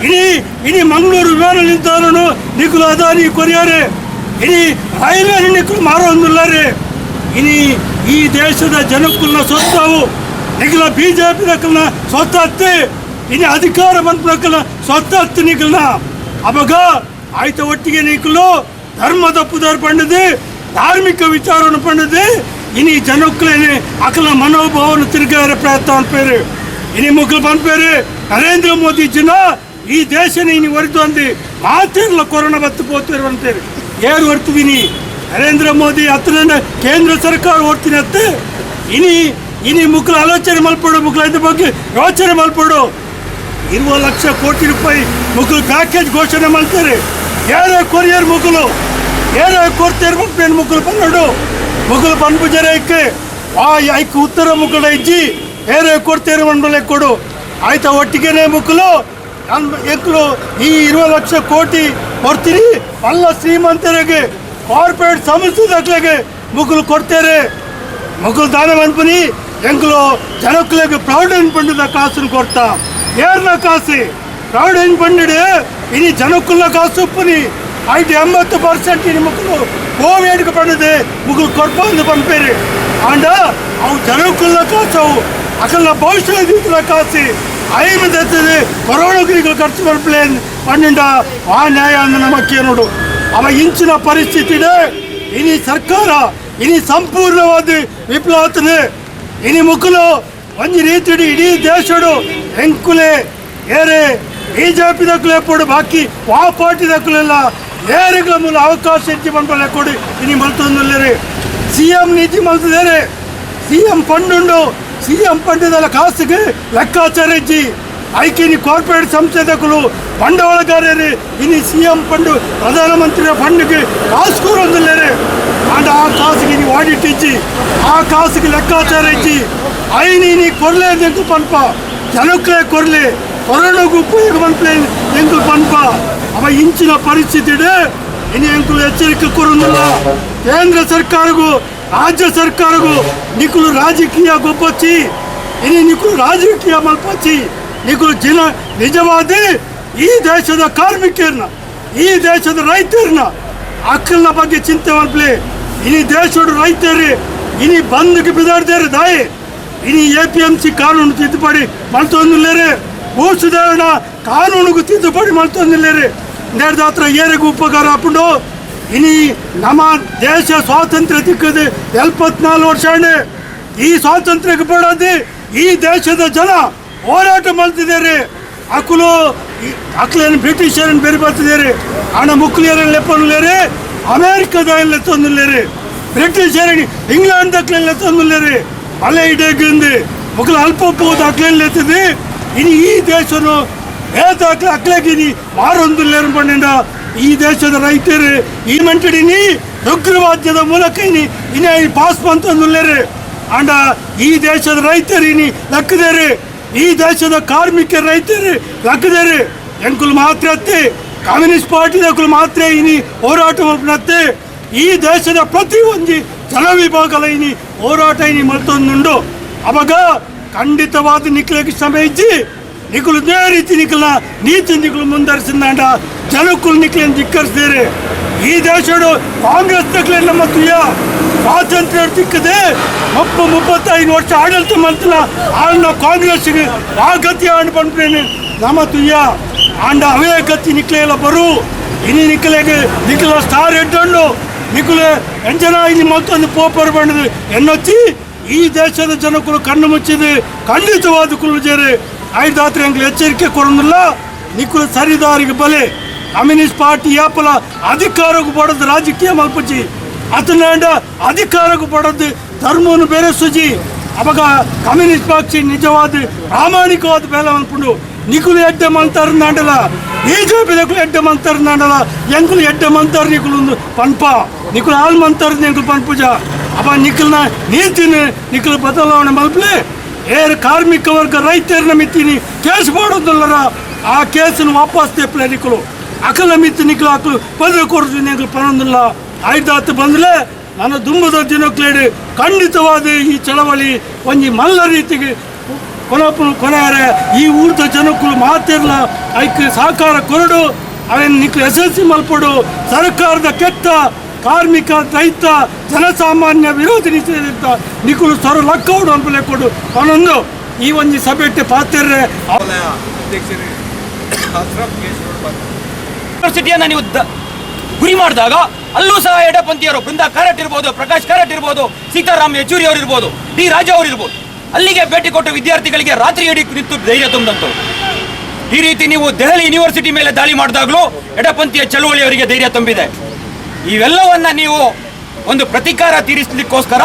ಇಡೀ ಇಡೀ ಮಂಗಳೂರು ವಿಮಾನ ನಿಲ್ದಾಣನು ನಿಕ್ಕಲು ಅದಾನಿ ಕೊರಿಯಾರೆ, ಇಡೀ ರೈಲ್ವೆ ನಿಕ್ಕಲು ಮಾರೋಂದಿಲ್ಲಾರೆ. ಇನಿ ಈ ದೇಶದ ಜನಕ್ಕುಲ್ನ ಸ್ವತ್ತವು ನಿಖಲ ಬಿಜೆಪಿ ದಕ್ಕಲ್ನ ಸ್ವತ್ತತ್ತೆ ಇನಿ ಅಧಿಕಾರ ಬಂದ್ಬಿಡಕ್ಕಲ್ಲ ಸ್ವತ್ತತ್ತೆ ನಿಖಲ್ನ ಅವಾಗ ಆಯ್ತ ಒಟ್ಟಿಗೆ ನಿಖಲು ಧರ್ಮದ ಪುದರ್ ಪಂಡದೆ ಧಾರ್ಮಿಕ ವಿಚಾರವನ್ನು ಪಂಡದೆ ಇನಿ ಜನಕ್ಕಲೇನೆ ಅಕಲ ಮನೋಭಾವವನ್ನು ತಿರುಗಾರ ಪ್ರಯತ್ನ ಅನ್ಪೇರು. ಇನಿ ಮುಗ್ಲು ಪನ್ಪೇರು ನರೇಂದ್ರ ಮೋದಿ ಜನ ಈ ದೇಶನ ಇನಿ ಹೊರತು ಅಂದು ಮಾತಿರಲ್ಲ ಕೊರೋನಾ ಬತ್ತು ಪೋತಿರು ಅಂತೇಳಿ ಏರು ಹೊರ್ತಿದೀನಿ ನರೇಂದ್ರ ಮೋದಿ ಹತ್ರನೇ ಕೇಂದ್ರ ಸರ್ಕಾರ ಹೊರ್ತೀನಿ ಅತ್ತೆ ಇನಿ ಇನಿ ಮುಕ್ಳು ಆಲೋಚನೆ ಮಲ್ಪಡು ಮುಕ್ಳು ಇದ್ರ ಬಗ್ಗೆ ಯೋಚನೆ ಮಲ್ಪಡು. 20 ಲಕ್ಷ ಕೋಟಿ ರೂಪಾಯಿ ಮುಕ್ಳು ಪ್ಯಾಕೇಜ್ ಘೋಷಣೆ ಮಾಡ್ತಾರೆ. ಯಾರೇ ಕೊರಿಯರ್ ಮುಗುಲು ಯಾರೇ ಕೊಡ್ತೇರು ಮುಕ್ಳು ಮುಕ್ಕಲು ಪನ್ನಡು ಮುಗುಲು ಪನ್ಪು ಜರ ಐಕ್ಕೆ ಆ ಐಕ್ ಉತ್ತರ ಮುಕ್ಕಳ ಇಜ್ಜಿ ಏರೇ ಕೊಡ್ತೇರು ಮಂಡಲೆ ಕೊಡು ಆಯ್ತಾ ಒಟ್ಟಿಗೆನೆ ಮುಕ್ಕಲು ಎಂಕಲು ಈ 20 ಲಕ್ಷ ಕೋಟಿ ಕೊಡ್ತೀನಿ ಅಲ್ಲ ಶ್ರೀಮಂತರಿಗೆ Corporate ಸಂಸ್ಥೆದಕ್ಲೆಗ್ ಮುಕುಲು ಕೊಡ್ತೇರೆ. ಮುಕುಲು ದಾನ ಮನ್ಪುನಿ ಎಂಕುಲು ಜನಕ್ಕುಲೆಗ್ ಪ್ರಾವಿಡೆಂಟ್ ಫಂಡ್ದ ಕಾಸುನು ಕೊರ್ತಾ. ಏರ್ನ ಕಾಸು ಪ್ರಾವಿಡೆಂಟ್ ಫಂಡ್ ಇನಿ ಜನಕ್ಕುಲ್ನ ಕಾಸು ಉಪ್ಪುನಿ. ಐಟ್ 80% ಇನಿ ಮುಕುಲು ಕೋವಿಡ್ಗೆ ಪಂಡದೆ ಮುಕುಲು ಕೊರ್ಪಂದು ಪನ್ಪೇರು. ಆಂಡ ಅವು ಜನಕ್ಕುಲ್ನ ಕಾಸು, ಅವು ಅಕಲ್ನ ಭವಿಷ್ಯ ದೀತಿನ ಕಾಸು. ಐಮ ದತ್ತದೆ ಕೊರೋನಾಗೆ ಖರ್ಚು ಮಲ್ಪಲೆ ಪನ್ನಿಂಡ ಆ ನ್ಯಾಯ ಅಂದ್ ನಮಕ್ಕೆ ನೋಡು. ಅವ ಇಂಚಿನ ಪರಿಸ್ಥಿತಿ ಇನಿ ಸರ್ಕಾರ ಇನಿ ಸಂಪೂರ್ಣವಾದ ವಿಫಲಾತನೆ. ಇನಿ ಮುಕ್ಕುಲು ಒಂಜಿ ರೀತಿಡು ಇಡೀ ದೇಶಡು ಎಂಕುಲೆ ಏರೆ ಬಿಜೆಪಿ ದಕ್ಕುಲೆ ಪೋಡು, ಬಾಕಿ ವಾ ಪಾರ್ಟಿ ದಕ್ಕುಲೆಲ್ಲ ಏರೆಗ್ಲ ಮೂಲ ಅವಕಾಶ ಹೆಚ್ಚಿ ಪನ್ಪಲೆ ಕೊಡು. ಇನಿ ಮಲ್ತೊಂದುಲ್ಲೆರ್. ಸಿಎಂ ನೀತಿ ಮಲ್ತದೇರೆ. ಸಿಎಂ ಫಂಡ್ ಉಂಡು. ಸಿಎಂ ಫಂಡ್ದಲ್ಲ ಕಾಸಿಗೆ ಲೆಕ್ಕಾಚಾರ ಇಜ್ಜಿ. ಐಕಿನಿ ಕಾರ್ಪೊರೇಟ್ ಸಂಸ್ಥೆದಕುಲು, ಬಂಡವಾಳಗಾರರು ಇನಿ ಸಿಎಂ ಫಂಡ್, ಪ್ರಧಾನಮಂತ್ರಿ ಫಂಡ್ಗೆ ಕಾಸು ಕೂರೊಂದುಲ್ಲೆರ್. ಆಂಡ ಆ ಕಾಸಿಗೆ ನೀವು ಆಡಿಟ್ ಇಜ್ಜಿ, ಆ ಕಾಸಿಗೆ ಲೆಕ್ಕಾಚಾರ ಇಜ್ಜಿ. ಐನಿ ನೀ ಕೊರ್ಲೆ ಎಂಕು ಪನ್ಪ, ಜನಕ್ಲೆ ಕೊರ್ಲೆ, ಕೊರೋನಾಗ ಉಪಯೋಗ ಮನ್ಪಲೆ ಎಂಕು ಪನ್ಪ. ಅವ ಇಂಚಿನ ಪರಿಸ್ಥಿತಿ ಇನಿ ಎಂಕುಲು ಎಚ್ಚರಿಕೆ ಕೊರೊಂದಿಲ್ಲ. ಕೇಂದ್ರ ಸರ್ಕಾರಗೂ ರಾಜ್ಯ ಸರ್ಕಾರಗೂ ನಿಕುಲು ರಾಜಕೀಯ ಗೊಬ್ಬಚ್ಚಿ. ಇನಿ ನಿಕುಲು ರಾಜಕೀಯ ಮಲ್ಪಚ್ಚಿ. ನಿಕುಲು ಜಿನ ನಿಜವಾದ ಈ ದೇಶದ ಕಾರ್ಮಿಕರನ್ನ, ಈ ದೇಶದ ರೈತರನ್ನ ಅಕ್ಕಲ್ನ ಬಗ್ಗೆ ಚಿಂತೆ ಮಲ್ಪಲೆ. ಇನಿ ದೇಶದ ರೈತರು ಇನಿ ಬಂದ್ಗೆ ಬಿದಾಡ್ದಾರೆ ದಾಯಿ. ಇನಿ ಎಪಿಎಂಸಿ ಕಾನೂನು ತಿದ್ದುಪಡಿ ಮಲ್ತೊಂದುಲ್ಲೆರ್. ಭೂ ಸುಧಾರಣಾ ಕಾನೂನುಗೂ ತಿದ್ದುಪಡಿ ಮಲ್ತೊಂದುಲ್ಲೆರ್. ನೇರ್ದಾತ್ರ ಏರಿಗೂ ಉಪಕಾರ ಆಪುಂಡು? ಇನಿ ನಮ್ಮ ದೇಶ ಸ್ವಾತಂತ್ರ್ಯ ತಿಕ್ಕದು 74 ವರ್ಷ. ಈ ಸ್ವಾತಂತ್ರ್ಯಕ್ಕೆ ಬೇಡದು ಈ ದೇಶದ ಜನ ಹೋರಾಟ ಮಾಡ್ತಿದ್ದಾರೆ. ಅಕುಲು ಅಕ್ಲೇನು ಬ್ರಿಟಿಷರನ್ನು ಬೇರೆ ಬರ್ತಿದ್ದಾರೆ. ಹಣ ಮುಕ್ಲಿಯರನ್ನು ಲೆಪ್ಪನುಲ್ಲೇರು, ಅಮೇರಿಕದ ಲೆತ್ತೊಂದುಲ್ಲೇರು, ಬ್ರಿಟಿಷರని ಇಂಗ್ಲೆಂಡ್ ದಕ್ಲೆನ್ ಲೆತ್ತೊಂದುಲ್ಲೇರು. ಮಲೆ ಇಡೇಗಿಂದು ಮುಕ್ಲು ಅಲ್ಪ ಪೋದು ಅಕ್ಲೇನ್ ಲೆತ್ತದೆ. ಇನಿ ಈ ದೇಶನು ಏತಾಕ್ಲೆ ಅಕ್ಲೆಗಿನಿ ಮಾರೊಂದುಲ್ಲೇರು ಪಂಡಿಂಡ ಈ ದೇಶದ ರೈತರು ಈ ಮಂಟಡಿನಿ ಉಗ್ರವಾದ್ಯದ ಮೂಲಕ ಇನಿ ಇನಿ ಪಾಸ್ ಬಂತಂದುಲ್ಲೇರು. ಆಂಡ ಈ ದೇಶದ ರೈತರು ಇನಿ ಲಕ್ಕದೇರು, ಈ ದೇಶದ ಕಾರ್ಮಿಕ ರೈತರು ಲಕ್ಕದೇರು. ಎಂಕುಲು ಮಾತ್ರ ಅತ್ತೆ, ಕಮ್ಯುನಿಸ್ಟ್ ಪಾರ್ಟಿ ದಕುಲು ಮಾತ್ರ ಇನಿ ಹೋರಾಟ ಮಲ್ಪನತ್ತೆ. ಈ ದೇಶದ ಪ್ರತಿ ಒಂಜಿ ಜನ ವಿಭಾಗಲ ಇನಿ ಹೋರಾಟ ಇನಿ ಮಲ್ತೊಂದುಂಡು. ಅವಾಗ ಖಂಡಿತವಾದ ನಿಕ್ಲೆಗ್ ಶ್ರಮ ಇಜ್ಜಿ. ನಿಕುಲು ಇದೇ ರೀತಿ ನಿಕಲ್ನ ನೀತಿ ನಿಕುಲು ಮುಂದರಿಸಿದಾಂಡ ಜನಕ್ಕುಲು ನಿಕ್ಲೆನ್ ಧಿಕ್ಕರಿಸಿದೇರೆ. ಈ ದೇಶಡು ಕಾಂಗ್ರೆಸ್ ತಕ್ಲೆ ನಮ್ಮ ತುಯ್ಯ ಸ್ವಾತಂತ್ರ್ಯ ತಿಕ್ಕದೆ 35 ವರ್ಷ ಆಡಳಿತ ಮಂತನ ಆಳ್ನ ಕಾಂಗ್ರೆಸ್ಗೆ ಆ ಗತಿ ಆಂಡ್ ಪನ್ಪೇನೆ ನಮ್ಮ ತುಯ್ಯ. ಆಂಡ ಅವೇ ಗತಿ ನಿಕ್ಲೆಲ್ಲ ಬರು. ಇನಿ ನಿಕ್ಲೆಗೆ ನಿಕ್ಲ ಸ್ಟಾರ್ ಎಡ್ಡಂಡು ನಿಕುಲೆ ಎಂಜನ ಇನಿ ಮತ್ತೊಂದು ಪೋಪರ್ ಬಂಡದು ಎನ್ನೊಚ್ಚಿ ಈ ದೇಶದ ಜನಕ್ಕಳು ಕಣ್ಣು ಮುಚ್ಚಿದೆ ಖಂಡಿತವಾದ ಕುಲ್ಜೇರಿ ಐದಾತ್ರಿ ಅಂಗ್ಲು ಎಚ್ಚರಿಕೆ ಕೊಡೋದಿಲ್ಲ. ನಿಕುಲು ಸರಿದಾರಿಗೆ ಬಲೆ. ಕಮ್ಯುನಿಸ್ಟ್ ಪಾರ್ಟಿ ಯಾಪಲ ಅಧಿಕಾರಕ್ಕೂ ಪಡೋದು ರಾಜಕೀಯ ಮಲ್ಪುಜಿ, ಅತನಾಂಡ ಅಧಿಕಾರಕ್ಕೂ ಪಡೋದು ಧರ್ಮವನ್ನು ಬೇರೆ ಸುಜಿ. ಅವಾಗ ಕಮ್ಯುನಿಸ್ಟ್ ಪಕ್ಷ ನಿಜವಾದ ಪ್ರಾಮಾಣಿಕವಾದ ಬೇಲೆ ಮಲ್ಪುಂಡು. ನಿಕುಲು ಎಡ್ಡೆ ಮಂತಾರ ನಾಂಡಲ, ಬಿಜೆಪಿ ದಕುಲು ಎಡ್ಡೆ ಮಂತಾರ ನಾಂಡಲ, ಎಂಕುಲು ಎಡ್ಡೆ ಮಂತಾರ ನಿಕುಲು ಪನ್ಪ. ನಿಕುಲು ಹಾಲ್ ಮಂತಾರ ಎಂಕುಲು ಪನ್ಪುಜ. ಅವ ನಿಕಲ್ನ ನೀತಿನ ನಿಕುಲು ಬದಲಾವಣೆ ಮಲ್ಪಲೆ. ಏರ್ ಕಾರ್ಮಿಕ ವರ್ಗ ರೈತರನ್ನ ಮಿತ್ತಿನಿ ಕೇಸ್ ಮಾಡೋದಿಲ್ಲರ, ಆ ಕೇಸನ್ನು ವಾಪಸ್ ತೆಪ್ಪಲೆ. ನಿಕುಲು ಅಕಲ ಮಿತ್ತಿ ನಿಕಲು ಅಕಲು ಬದಲು ಕೊಡ್ತೀನಿ ಎಂಕುಲು ಪನೊಂದಿಲ್ಲ. ಆಯ್ದಾತು ಬಂದ್ಲೆ ನನ್ನ ದುಂಬದ ದಿನಕ್ಲೇಡು ಖಂಡಿತವಾದ ಈ ಚಳವಳಿ ಒಂಜಿ ಮಲ್ಲ ರೀತಿಗೆ ಕೊನಪು ಕೊನೆಯಾರೆ. ಈ ಊರ್ದ ಜನಕ್ಕಳು ಮಾತಿರ್ಲ ಐಕ್ ಸಹಕಾರ ಕೊರಡು. ಅವೇನು ನಿಕ್ಲು ಯಶಸ್ವಿ ಮಲ್ಪಡು. ಸರ್ಕಾರದ ಕೆಟ್ಟ ಕಾರ್ಮಿಕ ರೈತ ಜನಸಾಮಾನ್ಯ ವಿರೋಧಿ ನೀತಿ ನಿಕುಲು ಸೊರ ಲಕ್ಕೌಡು ಅನ್ಪಲೆ ಕೊಡು ಅವನೊಂದು ಈ ಒಂಜಿ ಸಭೆಟ್ಟೆ ಪಾತೆರ್ರೆ. ಅಧ್ಯಕ್ಷರು ಅಶ್ರಫ್ ಕೇಶ್. ಯೂನಿವರ್ಸಿಟಿಯನ್ನ ನೀವು ಗುರಿ ಮಾಡಿದಾಗ ಅಲ್ಲೂ ಸಹ ಎಡಪಂಥೀಯರು, ಬೃಂದಾ ಕಾರಟ್ ಇರ್ಬೋದು, ಪ್ರಕಾಶ್ ಕಾರಟ್ ಇರ್ಬೋದು, ಸೀತಾರಾಮ್ ಯೆಚೂರಿ ಅವರು ಇರ್ಬೋದು, ಡಿ ರಾಜಾ ಅವರು ಇರ್ಬೋದು, ಅಲ್ಲಿಗೆ ಭೇಟಿ ಕೊಟ್ಟು ವಿದ್ಯಾರ್ಥಿಗಳಿಗೆ ರಾತ್ರಿ ಇಡೀ ನಿಂತು ಧೈರ್ಯ ತುಂಬಿದಂಥವ್ರು. ಈ ರೀತಿ ನೀವು ದೆಹಲಿ ಯೂನಿವರ್ಸಿಟಿ ಮೇಲೆ ದಾಳಿ ಮಾಡಿದಾಗಲೂ ಎಡಪಂಥೀಯ ಚಳುವಳಿಯವರಿಗೆ ಧೈರ್ಯ ತುಂಬಿದೆ. ಇವೆಲ್ಲವನ್ನ ನೀವು ಒಂದು ಪ್ರತೀಕಾರ ತೀರಿಸಲಿಕ್ಕೋಸ್ಕರ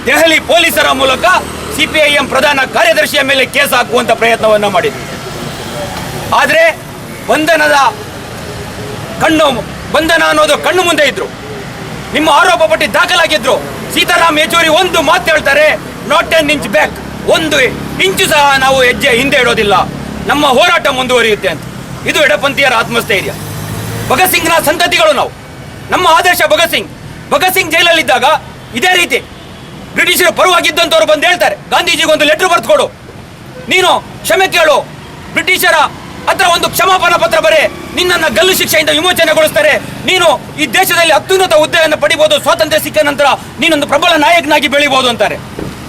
ದೆಹಲಿ ಪೊಲೀಸರ ಮೂಲಕ ಸಿಪಿಐಎಂ ಪ್ರಧಾನ ಕಾರ್ಯದರ್ಶಿಯ ಮೇಲೆ ಕೇಸ್ ಹಾಕುವಂತ ಪ್ರಯತ್ನವನ್ನ ಮಾಡಿದ್ವಿ. ಆದರೆ ಬಂಧನದ ಕಣ್ಣು, ಬಂಧನ ಅನ್ನೋದು ಕಣ್ಣು ಮುಂದೆ ಇದ್ರು, ನಿಮ್ಮ ಆರೋಪ ಪಟ್ಟಿ ದಾಖಲಾಗಿದ್ರು, ಸೀತಾರಾಮ್ ಯೆಚೂರಿ ಒಂದು ಮಾತು ಹೇಳ್ತಾರೆ, "not an inch back", ಒಂದು ಇಂಚು ಸಹ ನಾವು ಹೆಜ್ಜೆ ಹಿಂದೆ ಇಡೋದಿಲ್ಲ, ನಮ್ಮ ಹೋರಾಟ ಮುಂದುವರಿಯುತ್ತೆ ಅಂತ. ಇದು ಎಡಪಂಥೀಯರ ಆತ್ಮಸ್ಥೈರ್ಯ. ಭಗತ್ ಸಿಂಗ್ನ ಸಂತತಿಗಳು ನಾವು. ನಮ್ಮ ಆದರ್ಶ ಭಗತ್ ಸಿಂಗ್. Bhagat Singh ಜೈಲಲ್ಲಿದ್ದಾಗ ಇದೇ ರೀತಿ ಬ್ರಿಟಿಷರ ಪರವಾಗಿದ್ದಂಥವ್ರು ಬಂದು ಹೇಳ್ತಾರೆ, ಗಾಂಧೀಜಿಗೆ ಒಂದು ಲೆಟರ್ ಬರೆದುಕೊಡು, ನೀನು ಕ್ಷಮೆ ಕೇಳು, ಬ್ರಿಟಿಷರ ಹತ್ರ ಒಂದು ಕ್ಷಮಾಪನಾ ಪತ್ರ ಬರೆ, ನಿನ್ನನ್ನು ಗಲ್ಲು ಶಿಕ್ಷೆಯಿಂದ ವಿಮೋಚನೆಗೊಳಿಸ್ತಾರೆ, ನೀನು ಈ ದೇಶದಲ್ಲಿ ಅತ್ಯುನ್ನತ ಹುದ್ದೆಯನ್ನು ಪಡಿಬೋದು, ಸ್ವಾತಂತ್ರ್ಯ ಸಿಕ್ಕ ನಂತರ ನೀನೊಂದು ಪ್ರಬಲ ನಾಯಕನಾಗಿ ಬೆಳಿಬೋದು ಅಂತಾರೆ.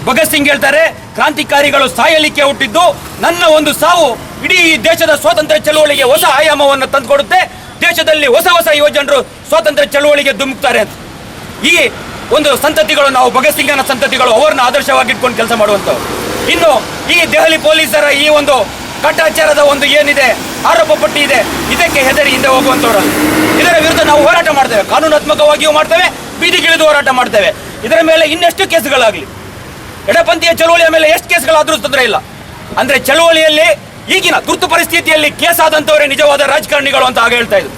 ಭಗತ್ ಸಿಂಗ್ ಹೇಳ್ತಾರೆ, ಕ್ರಾಂತಿಕಾರಿಗಳು ಸಾಯಲಿಕ್ಕೆ ಹುಟ್ಟಿದ್ದು, ನನ್ನ ಒಂದು ಸಾವು ಇಡೀ ದೇಶದ ಸ್ವಾತಂತ್ರ್ಯ ಚಳುವಳಿಗೆ ಹೊಸ ಆಯಾಮವನ್ನು ತಂದುಕೊಡುತ್ತೆ, ದೇಶದಲ್ಲಿ ಹೊಸ ಹೊಸ ಯುವಜನರು ಸ್ವಾತಂತ್ರ್ಯ ಚಳುವಳಿಗೆ ಧುಮುಕ್ತಾರೆ ಅಂತ. ಈ ಒಂದು ಸಂತತಿಗಳು ನಾವು ಭಗತ್ ಸಿಂಗನ ಸಂತತಿಗಳು, ಅವರನ್ನ ಆದರ್ಶವಾಗಿಟ್ಕೊಂಡು ಕೆಲಸ ಮಾಡುವಂಥವ್ರು. ಇನ್ನು ಈ ದೆಹಲಿ ಪೊಲೀಸರ ಈ ಒಂದು ಕಾಟಾಚಾರದ ಒಂದು ಏನಿದೆ ಆರೋಪ ಪಟ್ಟಿ ಇದೆ, ಇದಕ್ಕೆ ಹೆದರಿ ಹಿಂದೆ ಹೋಗುವಂಥವ್ರಲ್ಲ. ಇದರ ವಿರುದ್ಧ ನಾವು ಹೋರಾಟ ಮಾಡ್ತೇವೆ, ಕಾನೂನಾತ್ಮಕವಾಗಿಯೂ ಮಾಡ್ತೇವೆ, ಬೀದಿಗಿಳಿದು ಹೋರಾಟ ಮಾಡ್ತೇವೆ. ಇದರ ಮೇಲೆ ಇನ್ನೆಷ್ಟು ಕೇಸುಗಳಾಗಲಿ, ಎಡಪಂಥೀಯ ಚಳುವಳಿಯ ಮೇಲೆ ಎಷ್ಟು ಕೇಸುಗಳಾದರೂ ತೊಂದರೆ ಇಲ್ಲ. ಅಂದ್ರೆ ಚಳುವಳಿಯಲ್ಲಿ ಈಗಿನ ತುರ್ತು ಪರಿಸ್ಥಿತಿಯಲ್ಲಿ ಕೇಸಾದಂಥವರೇ ನಿಜವಾದ ರಾಜಕಾರಣಿಗಳು ಅಂತ ಆಗ ಹೇಳ್ತಾ ಇದ್ರು.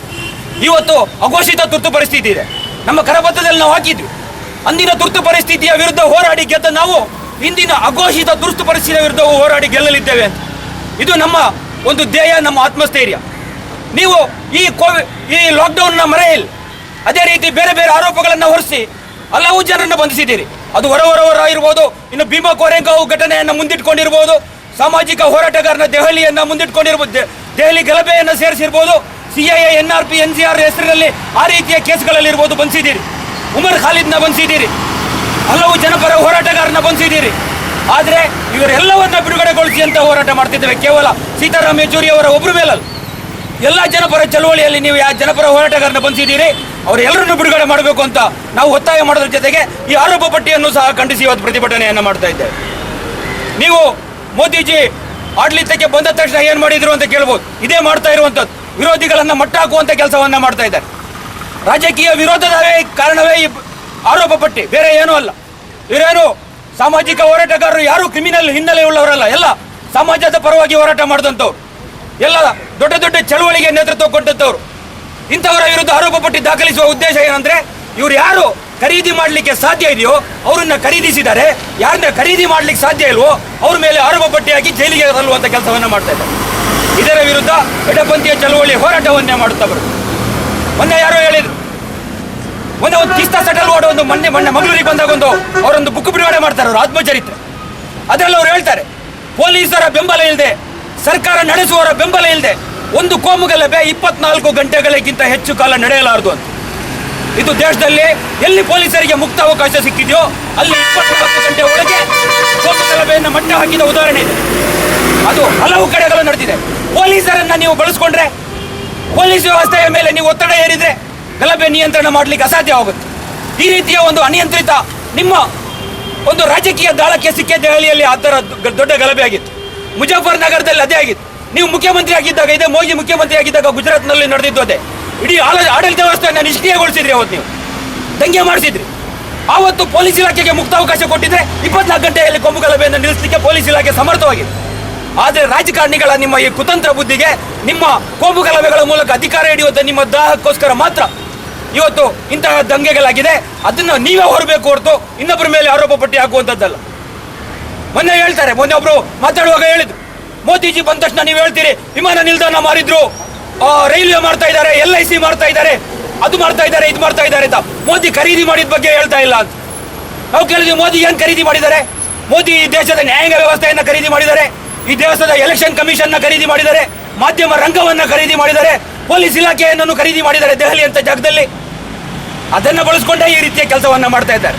ಇವತ್ತು ಅಘೋಷಿತ ತುರ್ತು ಪರಿಸ್ಥಿತಿ ಇದೆ. ನಮ್ಮ ಕರಪತ್ರದಲ್ಲಿ ನಾವು ಹಾಕಿದ್ವಿ, ಅಂದಿನ ತುರ್ತು ಪರಿಸ್ಥಿತಿಯ ವಿರುದ್ಧ ಹೋರಾಡಿ ಗೆದ್ದ ನಾವು ಇಂದಿನ ಅಘೋಷಿತ ತುರ್ತು ಪರಿಸ್ಥಿತಿಯ ವಿರುದ್ಧ ಹೋರಾಡಿ ಗೆಲ್ಲಲಿದ್ದೇವೆ ಅಂತ. ಇದು ನಮ್ಮ ಒಂದು ಧ್ಯೇಯ, ನಮ್ಮ ಆತ್ಮಸ್ಥೈರ್ಯ. ನೀವು ಈ ಕೋವಿಡ್ ಈ ಲಾಕ್ಡೌನ್ನ ಮರೆಯಲ್ಲಿ ಅದೇ ರೀತಿ ಬೇರೆ ಬೇರೆ ಆರೋಪಗಳನ್ನು ಹೊರಿಸಿ ಹಲವು ಜನರನ್ನು ಬಂಧಿಸಿದ್ದೀರಿ. ಅದು ಹೊರವರವರ ಇರ್ಬೋದು, ಇನ್ನು ಭೀಮಾ ಕೋರೆಗಾಂವ್ ಘಟನೆಯನ್ನು ಮುಂದಿಟ್ಕೊಂಡಿರ್ಬೋದು, ಸಾಮಾಜಿಕ ಹೋರಾಟಗಾರನ ದೆಹಲಿಯನ್ನು ಮುಂದಿಟ್ಕೊಂಡಿರ್ಬೋದು, ದೆಹಲಿ ಗಲಭೆಯನ್ನು ಸೇರಿಸಿರ್ಬೋದು, CAA NRP NCR ಹೆಸರಿನಲ್ಲಿ ಆ ರೀತಿಯ ಕೇಸ್ಗಳಲ್ಲಿರ್ಬೋದು ಬಂಧಿಸಿದ್ದೀರಿ. ಉಮರ್ ಖಾಲಿದ್ನ ಬಂಧಿಸಿದ್ದೀರಿ, ಹಲವು ಜನಪರ ಹೋರಾಟಗಾರನ ಬಂಧಿಸಿದ್ದೀರಿ. ಆದರೆ ಇವರೆಲ್ಲವನ್ನ ಬಿಡುಗಡೆಗೊಳಿಸಿ ಅಂತ ಹೋರಾಟ ಮಾಡ್ತಿದ್ದೇವೆ. ಕೇವಲ ಸೀತಾರಾಮ್ ಯೆಚೂರಿ ಅವರ ಒಬ್ಬರ ಮೇಲಲ್ಲ, ಎಲ್ಲ ಜನಪರ ಚಳುವಳಿಯಲ್ಲಿ ನೀವು ಯಾವ ಜನಪರ ಹೋರಾಟಗಾರನ ಬಂಧಿಸಿದ್ದೀರಿ ಅವರೆಲ್ಲರನ್ನು ಬಿಡುಗಡೆ ಮಾಡಬೇಕು ಅಂತ ನಾವು ಒತ್ತಾಯ ಮಾಡೋದ್ರ ಜೊತೆಗೆ ಈ ಆರೋಪ ಪಟ್ಟಿಯನ್ನು ಸಹ ಖಂಡಿಸಿ ಇವತ್ತು ಪ್ರತಿಭಟನೆಯನ್ನು ಮಾಡ್ತಾ ಇದ್ದೇವೆ. ನೀವು ಮೋದಿಜಿ ಆಡಳಿತಕ್ಕೆ ಬಂದ ತಕ್ಷಣ ಏನು ಮಾಡಿದ್ರು ಅಂತ ಕೇಳ್ಬೋದು. ಇದೇ ಮಾಡ್ತಾ ಇರುವಂಥದ್ದು, ವಿರೋಧಿಗಳನ್ನು ಮಟ್ಟ ಹಾಕುವಂಥ ಕೆಲಸವನ್ನು ಮಾಡ್ತಾ ಇದ್ದಾರೆ. ರಾಜಕೀಯ ವಿರೋಧದವೇ ಕಾರಣವೇ ಈ ಆರೋಪ ಪಟ್ಟಿ, ಬೇರೆ ಏನೂ ಅಲ್ಲ. ಇವರೇನು ಸಾಮಾಜಿಕ ಹೋರಾಟಗಾರರು ಯಾರೂ ಕ್ರಿಮಿನಲ್ ಹಿನ್ನೆಲೆ ಉಳ್ಳವರಲ್ಲ, ಎಲ್ಲ ಸಮಾಜದ ಪರವಾಗಿ ಹೋರಾಟ ಮಾಡಿದಂಥವ್ರು, ಎಲ್ಲ ದೊಡ್ಡ ದೊಡ್ಡ ಚಳುವಳಿಗೆ ನೇತೃತ್ವ ಕೊಟ್ಟಂಥವ್ರು. ಇಂಥವರ ವಿರುದ್ಧ ಆರೋಪ ಪಟ್ಟಿ ದಾಖಲಿಸುವ ಉದ್ದೇಶ ಏನಂದ್ರೆ, ಇವರು ಯಾರು ಖರೀದಿ ಮಾಡಲಿಕ್ಕೆ ಸಾಧ್ಯ ಇದೆಯೋ ಅವರನ್ನ ಖರೀದಿಸಿದ್ದಾರೆ, ಯಾರನ್ನ ಖರೀದಿ ಮಾಡ್ಲಿಕ್ಕೆ ಸಾಧ್ಯ ಇಲ್ವೋ ಅವ್ರ ಮೇಲೆ ಆರೋಪ ಪಟ್ಟಿ ಹಾಕಿ ಜೈಲಿಗೆ ತಳ್ಳುವಂಥ ಕೆಲಸವನ್ನು ಮಾಡ್ತಾ ಇದ್ದಾರೆ. ಇದರ ವಿರುದ್ಧ ಎಡಪಂಥೀಯ ಚಳುವಳಿ ಹೋರಾಟವನ್ನೇ ಮಾಡುತ್ತಾ ಬರುತ್ತೆ. ಮೊನ್ನೆ ಯಾರೋ ಹೇಳಿದ್ರು, ಮೊನ್ನೆ ಒಂದು ತೀಸ್ತಾ ಸೆಟಲ್ ವಾರ್ಡ್ ಒಂದು ಮೊನ್ನೆ ಮೊನ್ನೆ ಮಂಗಳೂರಿಗೆ ಬಂದಾಗ ಒಂದು ಅವರೊಂದು ಬುಕ್ ಬಿಡುಗಡೆ ಮಾಡ್ತಾರೆ, ಅವರು ಆತ್ಮಚರಿತ್ರೆ. ಅದರಲ್ಲಿ ಅವ್ರು ಹೇಳ್ತಾರೆ, ಪೊಲೀಸರ ಬೆಂಬಲ ಇಲ್ಲದೆ, ಸರ್ಕಾರ ನಡೆಸುವವರ ಬೆಂಬಲ ಇಲ್ಲದೆ ಒಂದು ಕೋಮುಗಲಭೆ 24 ಗಂಟೆಗಳಿಗಿಂತ ಹೆಚ್ಚು ಕಾಲ ನಡೆಯಲಾರದು ಅಂತ. ಇದು ದೇಶದಲ್ಲಿ ಎಲ್ಲಿ ಪೊಲೀಸರಿಗೆ ಮುಕ್ತ ಅವಕಾಶ ಸಿಕ್ಕಿದೆಯೋ ಅಲ್ಲಿ 24 ಗಂಟೆ ಒಳಗೆ ಕೋಮುಗಲಭೆಯನ್ನು ಮಟ್ಟ ಹಾಕಿದ ಉದಾಹರಣೆ ಇದೆ. ಅದು ಹಲವು ಕಡೆಗಳು ನಡೆದಿದೆ. ಪೊಲೀಸರನ್ನ ನೀವು ಬಳಸ್ಕೊಂಡ್ರೆ, ಪೊಲೀಸ್ ವ್ಯವಸ್ಥೆಯ ಮೇಲೆ ನೀವು ಒತ್ತಡ ಹೇರಿದ್ರೆ ಗಲಭೆ ನಿಯಂತ್ರಣ ಮಾಡಲಿಕ್ಕೆ ಅಸಾಧ್ಯವಾಗುತ್ತೆ. ಈ ರೀತಿಯ ಒಂದು ಅನಿಯಂತ್ರಿತ ನಿಮ್ಮ ಒಂದು ರಾಜಕೀಯ ದಾಳಕ್ಕೆ ಸಿಕ್ಕ ದೆಹಲಿಯಲ್ಲಿ ಆ ಥರ ದೊಡ್ಡ ಗಲಭೆ ಆಗಿತ್ತು. ಮುಜಫರ್ ನಗರದಲ್ಲಿ ಅದೇ ಆಗಿತ್ತು. ನೀವು ಮುಖ್ಯಮಂತ್ರಿ ಆಗಿದ್ದಾಗ, ಇದೇ ಮೋದಿ ಮುಖ್ಯಮಂತ್ರಿ ಆಗಿದ್ದಾಗ ಗುಜರಾತ್ನಲ್ಲಿ ನಡೆದಿದ್ದು ಅದೇ. ಇಡೀ ಆಡಳಿತ ವ್ಯವಸ್ಥೆಯನ್ನು ನಿಷ್ಕ್ರಿಯಗೊಳಿಸಿದ್ರಿ ಅವತ್ತು, ನೀವು ದಂಗೆ ಮಾಡಿಸಿದ್ರಿ. ಆವತ್ತು ಪೊಲೀಸ್ ಇಲಾಖೆಗೆ ಮುಕ್ತ ಅವಕಾಶ ಕೊಟ್ಟಿದ್ರೆ 24 ಗಂಟೆಯಲ್ಲಿ ಕೋಮು ಗಲಭೆಯನ್ನು ನಿಲ್ಲಿಸಲಿಕ್ಕೆ ಪೊಲೀಸ್ ಇಲಾಖೆ ಸಮರ್ಥವಾಗಿದೆ. ಆದರೆ ರಾಜಕಾರಣಿಗಳ ನಿಮ್ಮ ಈ ಕುತಂತ್ರ ಬುದ್ಧಿಗೆ, ನಿಮ್ಮ ಕೋಮು ಗಲಭೆಗಳ ಮೂಲಕ ಅಧಿಕಾರ ಹಿಡಿಯುವಂಥ ನಿಮ್ಮ ದಾಹಕ್ಕೋಸ್ಕರ ಮಾತ್ರ ಇವತ್ತು ಇಂತಹ ದಂಗೆಗಳಾಗಿದೆ. ಅದನ್ನು ನೀವೇ ಹೊರಬೇಕು ಹೊರತು ಇನ್ನೊಬ್ಬರ ಮೇಲೆ ಆರೋಪ ಪಟ್ಟಿ ಹಾಕುವಂಥದ್ದಲ್ಲ. ಮೊನ್ನೆ ಹೇಳ್ತಾರೆ, ಮೊನ್ನೆ ಒಬ್ರು ಮಾತಾಡುವಾಗ ಹೇಳಿದ್ರು, ಮೋದಿಜಿ ಬಂದ ತಕ್ಷಣ ನೀವು ಹೇಳ್ತೀರಿ ವಿಮಾನ ನಿಲ್ದಾಣ ಮಾರಿದ್ರು, ರೈಲ್ವೆ ಮಾಡ್ತಾ ಇದ್ದಾರೆ, LIC ಮಾಡ್ತಾ ಇದ್ದಾರೆ, ಅದು ಮಾಡ್ತಾ ಇದ್ದಾರೆ, ಇದು ಮಾಡ್ತಾ ಇದ್ದಾರೆ ಅಂತ. ಮೋದಿ ಖರೀದಿ ಮಾಡಿದ ಬಗ್ಗೆ ಹೇಳ್ತಾ ಇಲ್ಲ ಅಂತ ನಾವು ಕೇಳಿದ್ವಿ. ಮೋದಿ ಏನ್ ಖರೀದಿ ಮಾಡಿದ್ದಾರೆ? ಮೋದಿ ಈ ದೇಶದ ನ್ಯಾಯಾಂಗ ವ್ಯವಸ್ಥೆಯನ್ನು ಖರೀದಿ ಮಾಡಿದ್ದಾರೆ, ಈ ದೇಶದ ಎಲೆಕ್ಷನ್ ಕಮಿಷನ್ ನ ಖರೀದಿ ಮಾಡಿದ್ದಾರೆ, ಮಾಧ್ಯಮ ರಂಗವನ್ನ ಖರೀದಿ ಮಾಡಿದ್ದಾರೆ, ಪೊಲೀಸ್ ಇಲಾಖೆಯನ್ನು ಖರೀದಿ ಮಾಡಿದ್ದಾರೆ ದೆಹಲಿ ಅಂತ ಜಾಗದಲ್ಲಿ. ಅದನ್ನು ಬಳಸ್ಕೊಂಡೇ ಈ ರೀತಿಯ ಕೆಲಸವನ್ನ ಮಾಡ್ತಾ ಇದ್ದಾರೆ.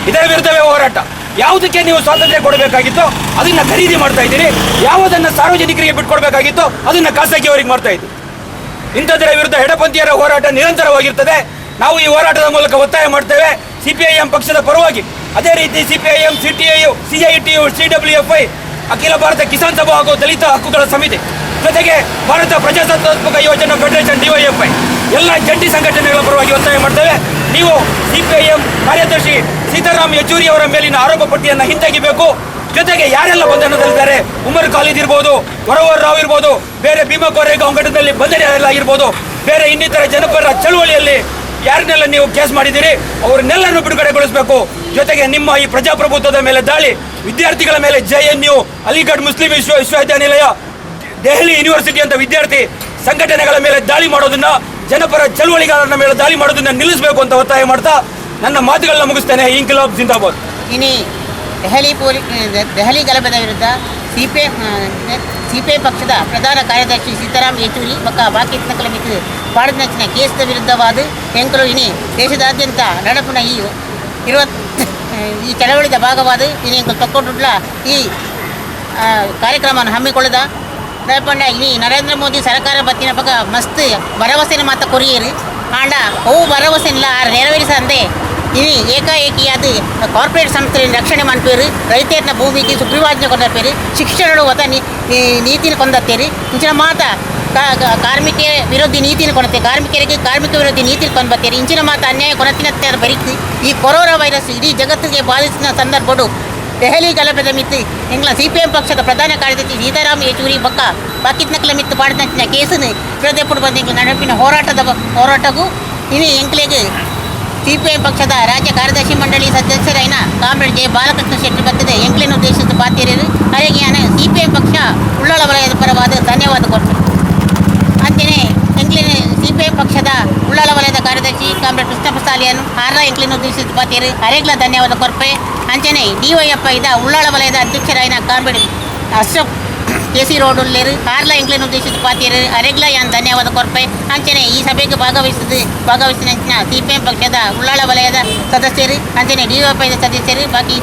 ಇದರ ವಿರುದ್ಧವೇ ಹೋರಾಟ. ಯಾವುದಕ್ಕೆ ನೀವು ಸ್ವಾತಂತ್ರ್ಯ ಕೊಡಬೇಕಾಗಿತ್ತು ಅದನ್ನ ಖರೀದಿ ಮಾಡ್ತಾ ಇದ್ದೀರಿ, ಯಾವುದನ್ನ ಸಾರ್ವಜನಿಕರಿಗೆ ಬಿಟ್ಕೊಡ್ಬೇಕಾಗಿತ್ತು ಅದನ್ನ ಖಾಸಗಿಯವರಿಗೆ ಮಾಡ್ತಾ ಇದ್ದೀರಿ. ಇಂಥದರ ವಿರುದ್ಧ ಎಡಪಂಥೀಯರ ಹೋರಾಟ ನಿರಂತರವಾಗಿರ್ತದೆ. ನಾವು ಈ ಹೋರಾಟದ ಮೂಲಕ ಒತ್ತಾಯ ಮಾಡ್ತೇವೆ ಸಿಪಿಐಎಂ ಪಕ್ಷದ ಪರವಾಗಿ. ಅದೇ ರೀತಿ CPIM, CTIU, CITU, CWFI, ಅಖಿಲ ಭಾರತ ಕಿಸಾನ್ ಸಭಾ ಹಾಗೂ ದಲಿತ ಹಕ್ಕುಗಳ ಸಮಿತಿ, ಜೊತೆಗೆ ಭಾರತ ಪ್ರಜಾಸತ್ತಾತ್ಮಕ ಯೋಜನಾ ಫೆಡರೇಷನ್ ಡಿವೈಎಫ್ಐ ಎಲ್ಲ ಜಂಟಿ ಸಂಘಟನೆಗಳ ಪರವಾಗಿ ಒತ್ತಾಯ ಮಾಡ್ತೇವೆ. ನೀವು ಸಿಪಿಐಎಂ ಕಾರ್ಯದರ್ಶಿ ಸೀತಾರಾಮ್ ಯೆಚೂರಿ ಅವರ ಮೇಲಿನ ಆರೋಪ ಪಟ್ಟಿಯನ್ನು ಹಿಂತೆಗಿಬೇಕು. ಜೊತೆಗೆ ಯಾರೆಲ್ಲ ಬಂಧನದಲ್ಲಿದ್ದಾರೆ, ಉಮರ್ ಖಾಲಿದ್ ಇರ್ಬೋದು, ವರವರ್ ರಾವ್ ಇರ್ಬೋದು, ಬೇರೆ ಭೀಮಾ ಕೋರೆಗಾಂವ್ ಘಟನೆಯಲ್ಲಿ ಬಂಧನರಾಗಿರ್ಬೋದು, ಬೇರೆ ಇನ್ನಿತರ ಜನಪರ ಚಳುವಳಿಯಲ್ಲಿ ಯಾರನ್ನೆಲ್ಲ ನೀವು ಕೇಸ್ ಮಾಡಿದ್ದೀರಿ ಅವರನ್ನೆಲ್ಲರನ್ನು ಬಿಡುಗಡೆಗೊಳಿಸಬೇಕು. ಜೊತೆಗೆ ನಿಮ್ಮ ಈ ಪ್ರಜಾಪ್ರಭುತ್ವದ ಮೇಲೆ ದಾಳಿ, ವಿದ್ಯಾರ್ಥಿಗಳ ಮೇಲೆ JNU, Aligarh Muslim ವಿಶ್ವವಿದ್ಯಾನಿಲಯ, ದೆಹಲಿ ಯೂನಿವರ್ಸಿಟಿ ಅಂತ ವಿದ್ಯಾರ್ಥಿ ಸಂಘಟನೆಗಳ ಮೇಲೆ ದಾಳಿ ಮಾಡೋದನ್ನ, ಜನಪರ ಚಳುವಳಿಗಾರರ ಮೇಲೆ ದಾಳಿ ಮಾಡೋದನ್ನ ನಿಲ್ಲಿಸಬೇಕು ಅಂತ ಒತ್ತಾಯ ಮಾಡ್ತಾ ನನ್ನ ಮಾತುಗಳನ್ನ ಮುಗಿಸ್ತೇನೆ. ಇಂಕಲಾಬ್ ಜಿಂದಾಬಾದ್. ಇನಿ ದೆಹಲಿ ಪೊಲೀ ದೆಹಲಿ ಗಲಭೆದ ವಿರುದ್ಧ ಸಿಪಿಐ ಪಕ್ಷದ ಪ್ರಧಾನ ಕಾರ್ಯದರ್ಶಿ ಸೀತಾರಾಮ್ ಯೆಚೂರಿ ಬೊಕ್ಕ ಬಾಕಿ ಮಿತ್ತು ಪಾಡ್ದನಂಚಿನ ಕೇಸ್ದ ವಿರುದ್ಧವಾದ ಎಂಕುಲು ಇನಿ ದೇಶದಾದ್ಯಂತ ನಡಪುನ ಈ ಇರುವತ್ ಈ ಚಳವಳಿದ ಭಾಗವಾದ ಇನಿ ಎಂಕುಲು ತೊಕ್ಕೊಟ್ಟುಡ್ಲ ಈ ಕಾರ್ಯಕ್ರಮವನ್ನು ಹಮ್ಮಿಕೊಳ್ಳದ. ದಾಯೆಪಂಡ ಇನಿ ನರೇಂದ್ರ ಮೋದಿ ಸರ್ಕಾರ ಬತ್ತಿನ ಪಕ್ಕ ಮಸ್ತ್ ಭರವಸೆನ ಮಾತ ಕೊರಿಯರು. ಆಂಡ ಅವು ಭರವಸೆನಿಲ್ಲ ಆರ್ ನೆರವೇರಿಸಂದೆ ಇನಿ ಏಕಾಏಕಿಯಾದ ಕಾರ್ಪೊರೇಟ್ ಸಂಸ್ಥೆಯನ್ನು ರಕ್ಷಣೆ ಮನ್ಪೇರು, ರೈತರನ್ನ ಭೂಮಿಗೆ ಸುಗ್ರೀವಾಜ್ಞೆ ಕೊಂದಪೇರು, ಶಿಕ್ಷಣ ವತ ನೀತಿನ ಕೊಂದತ್ತೇರಿ. ಇಂಚಿನ ಮಾತ ಕಾರ್ಮಿಕ ವಿರೋಧಿ ನೀತಿನ ಕೊನತ್ತೆ, ಕಾರ್ಮಿಕರಿಗೆ ಕಾರ್ಮಿಕ ವಿರೋಧಿ ನೀತಿ ಕೊಂದ್ಬತ್ತೇರಿ. ಇಂಚಿನ ಮಾತ ಅನ್ಯಾಯ ಕೊನತಿನ ಬರಿಕ್ ಈ ಕೊರೋನಾ ವೈರಸ್ ಇಡೀ ಜಗತ್ತಿಗೆ ಬಾಧಿಸಿದ ಸಂದರ್ಭಡು ದೆಹಲಿ ಗಲಭೆದ ಮಿತ್ತು ಎಂಗ್ಲ ಸಿಪಿಎಂ ಪಕ್ಷದ ಪ್ರಧಾನ ಕಾರ್ಯದರ್ಶಿ ಸೀತಾರಾಮ್ ಯೆಚೂರಿ ಬೊಕ್ಕ ಬಾಕಿತ್ನಕ್ಲ ಮಿತ್ತು ಪಾಡ್ದಂಚಿನ ಕೇಸುನು ವಿರೋಧಪಡು ಬಂದ ಎಂಕ್ಲ ನಡಪಿನ ಹೋರಾಟಗೂ ಇನಿ ಎಂಕ್ಲೆಗ್ ಸಿಪಿಎಂ ಪಕ್ಷದ ರಾಜ್ಯ ಕಾರ್ಯದರ್ಶಿ ಮಂಡಳಿ ಸದಸ್ಯರಾಯಿನ ಕಾಮ್ರೇಡ್ ಜೆ ಬಾಲಕೃಷ್ಣ ಶೆಟ್ಟಿ ಬತ್ತದೆ ಎಂಕ್ಲೆನ್ ಉದ್ದೇಶಿಸಿ ಪಾತೆರಿಯೆರ್. ಅರೆಗೆ ಯಾನ್ ಸಿಪಿಎಂ ಪಕ್ಷ ಉಳ್ಳಾಲ ವಲಯದ ಪರವಾದ ಧನ್ಯವಾದ ಕೊರ್ಪೆ. ಅಂಚನೆ ಎಂಕ್ಲೆನ್ ಸಿಪಿಎಂ ಪಕ್ಷದ ಉಳ್ಳಾಲ ವಲಯದ ಕಾರ್ಯದರ್ಶಿ ಕಾಮ್ರೇಡ್ ಕೃಷ್ಣಪ್ಪ ಸಾಲಿಯನ್ ಆರ್ಲ ಎಂಕ್ಲೆನ್ ಉದ್ದೇಶಿಸಿ ಪಾತೆರಿಯೆರ್. ಅರೆಗ್ಲ ಧನ್ಯವಾದ ಕೊರ್ಪೆ. ಅಂಚನೆ ಡಿವೈಎಫ್ಐದ ಉಳ್ಳಾಲ ವಲಯದ ಅಧ್ಯಕ್ಷರಾಯಿನ ಕಾಮ್ರೇಡ್ ಅಶ್ರಫ್ ಕೆಸಿ ರೋಡ್ ಉಲ್ಲೇರು. ಆರ್ಲ ಎಂಕ್ಲೆನ್ ಉದ್ದೇಶಿಸಿ ಪಾತೆರಿಯೆರ್. ಅರೆಗ್ಲ ಯಾನ್ ಧನ್ಯವಾದ ಕೊರ್ಪೆ. ಅಂಚನೆ ಈ ಸಭೆಗೆ ಭಾಗವಹಿಸಿದ ಸಿಪಿಎಂ ಪಕ್ಷದ ಉಳ್ಳಾಲ ವಲಯದ ಸದಸ್ಯರು, ಅಂಚನೆ ಡಿವೈಎಫ್ಐದ ಸದಸ್ಯರು, ಬಾಕಿ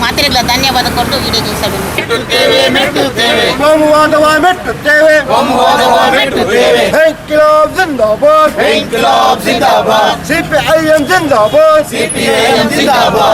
ಮಾತ್ರೆಗಳ ಧನ್ಯವಾದ ಕೊಟ್ಟು ಇಡೀ ಸಭೆ ಮೆಟ್ಟುತ್ತೇವೆ, ಮೆಟ್ಟುತ್ತೇವೆ. ಕೋಮುವಾದವ ಮೆಟ್ಟುತ್ತೇವೆ. ಕೋಮುವಾದವ ಮೆಟ್ಟುತ್ತೇವೆ. ಇನ್ಕಿಲಾಬ್ ಜಿಂದಾಬಾದ್. ಇನ್ಕಿಲಾಬ್ ಜಿಂದಾಬಾದ್. ಸಿಪಿಐಎಂ ಜಿಂದಾಬಾದ್. ಸಿಪಿಐಎಂ ಜಿಂದಾಬಾದ್.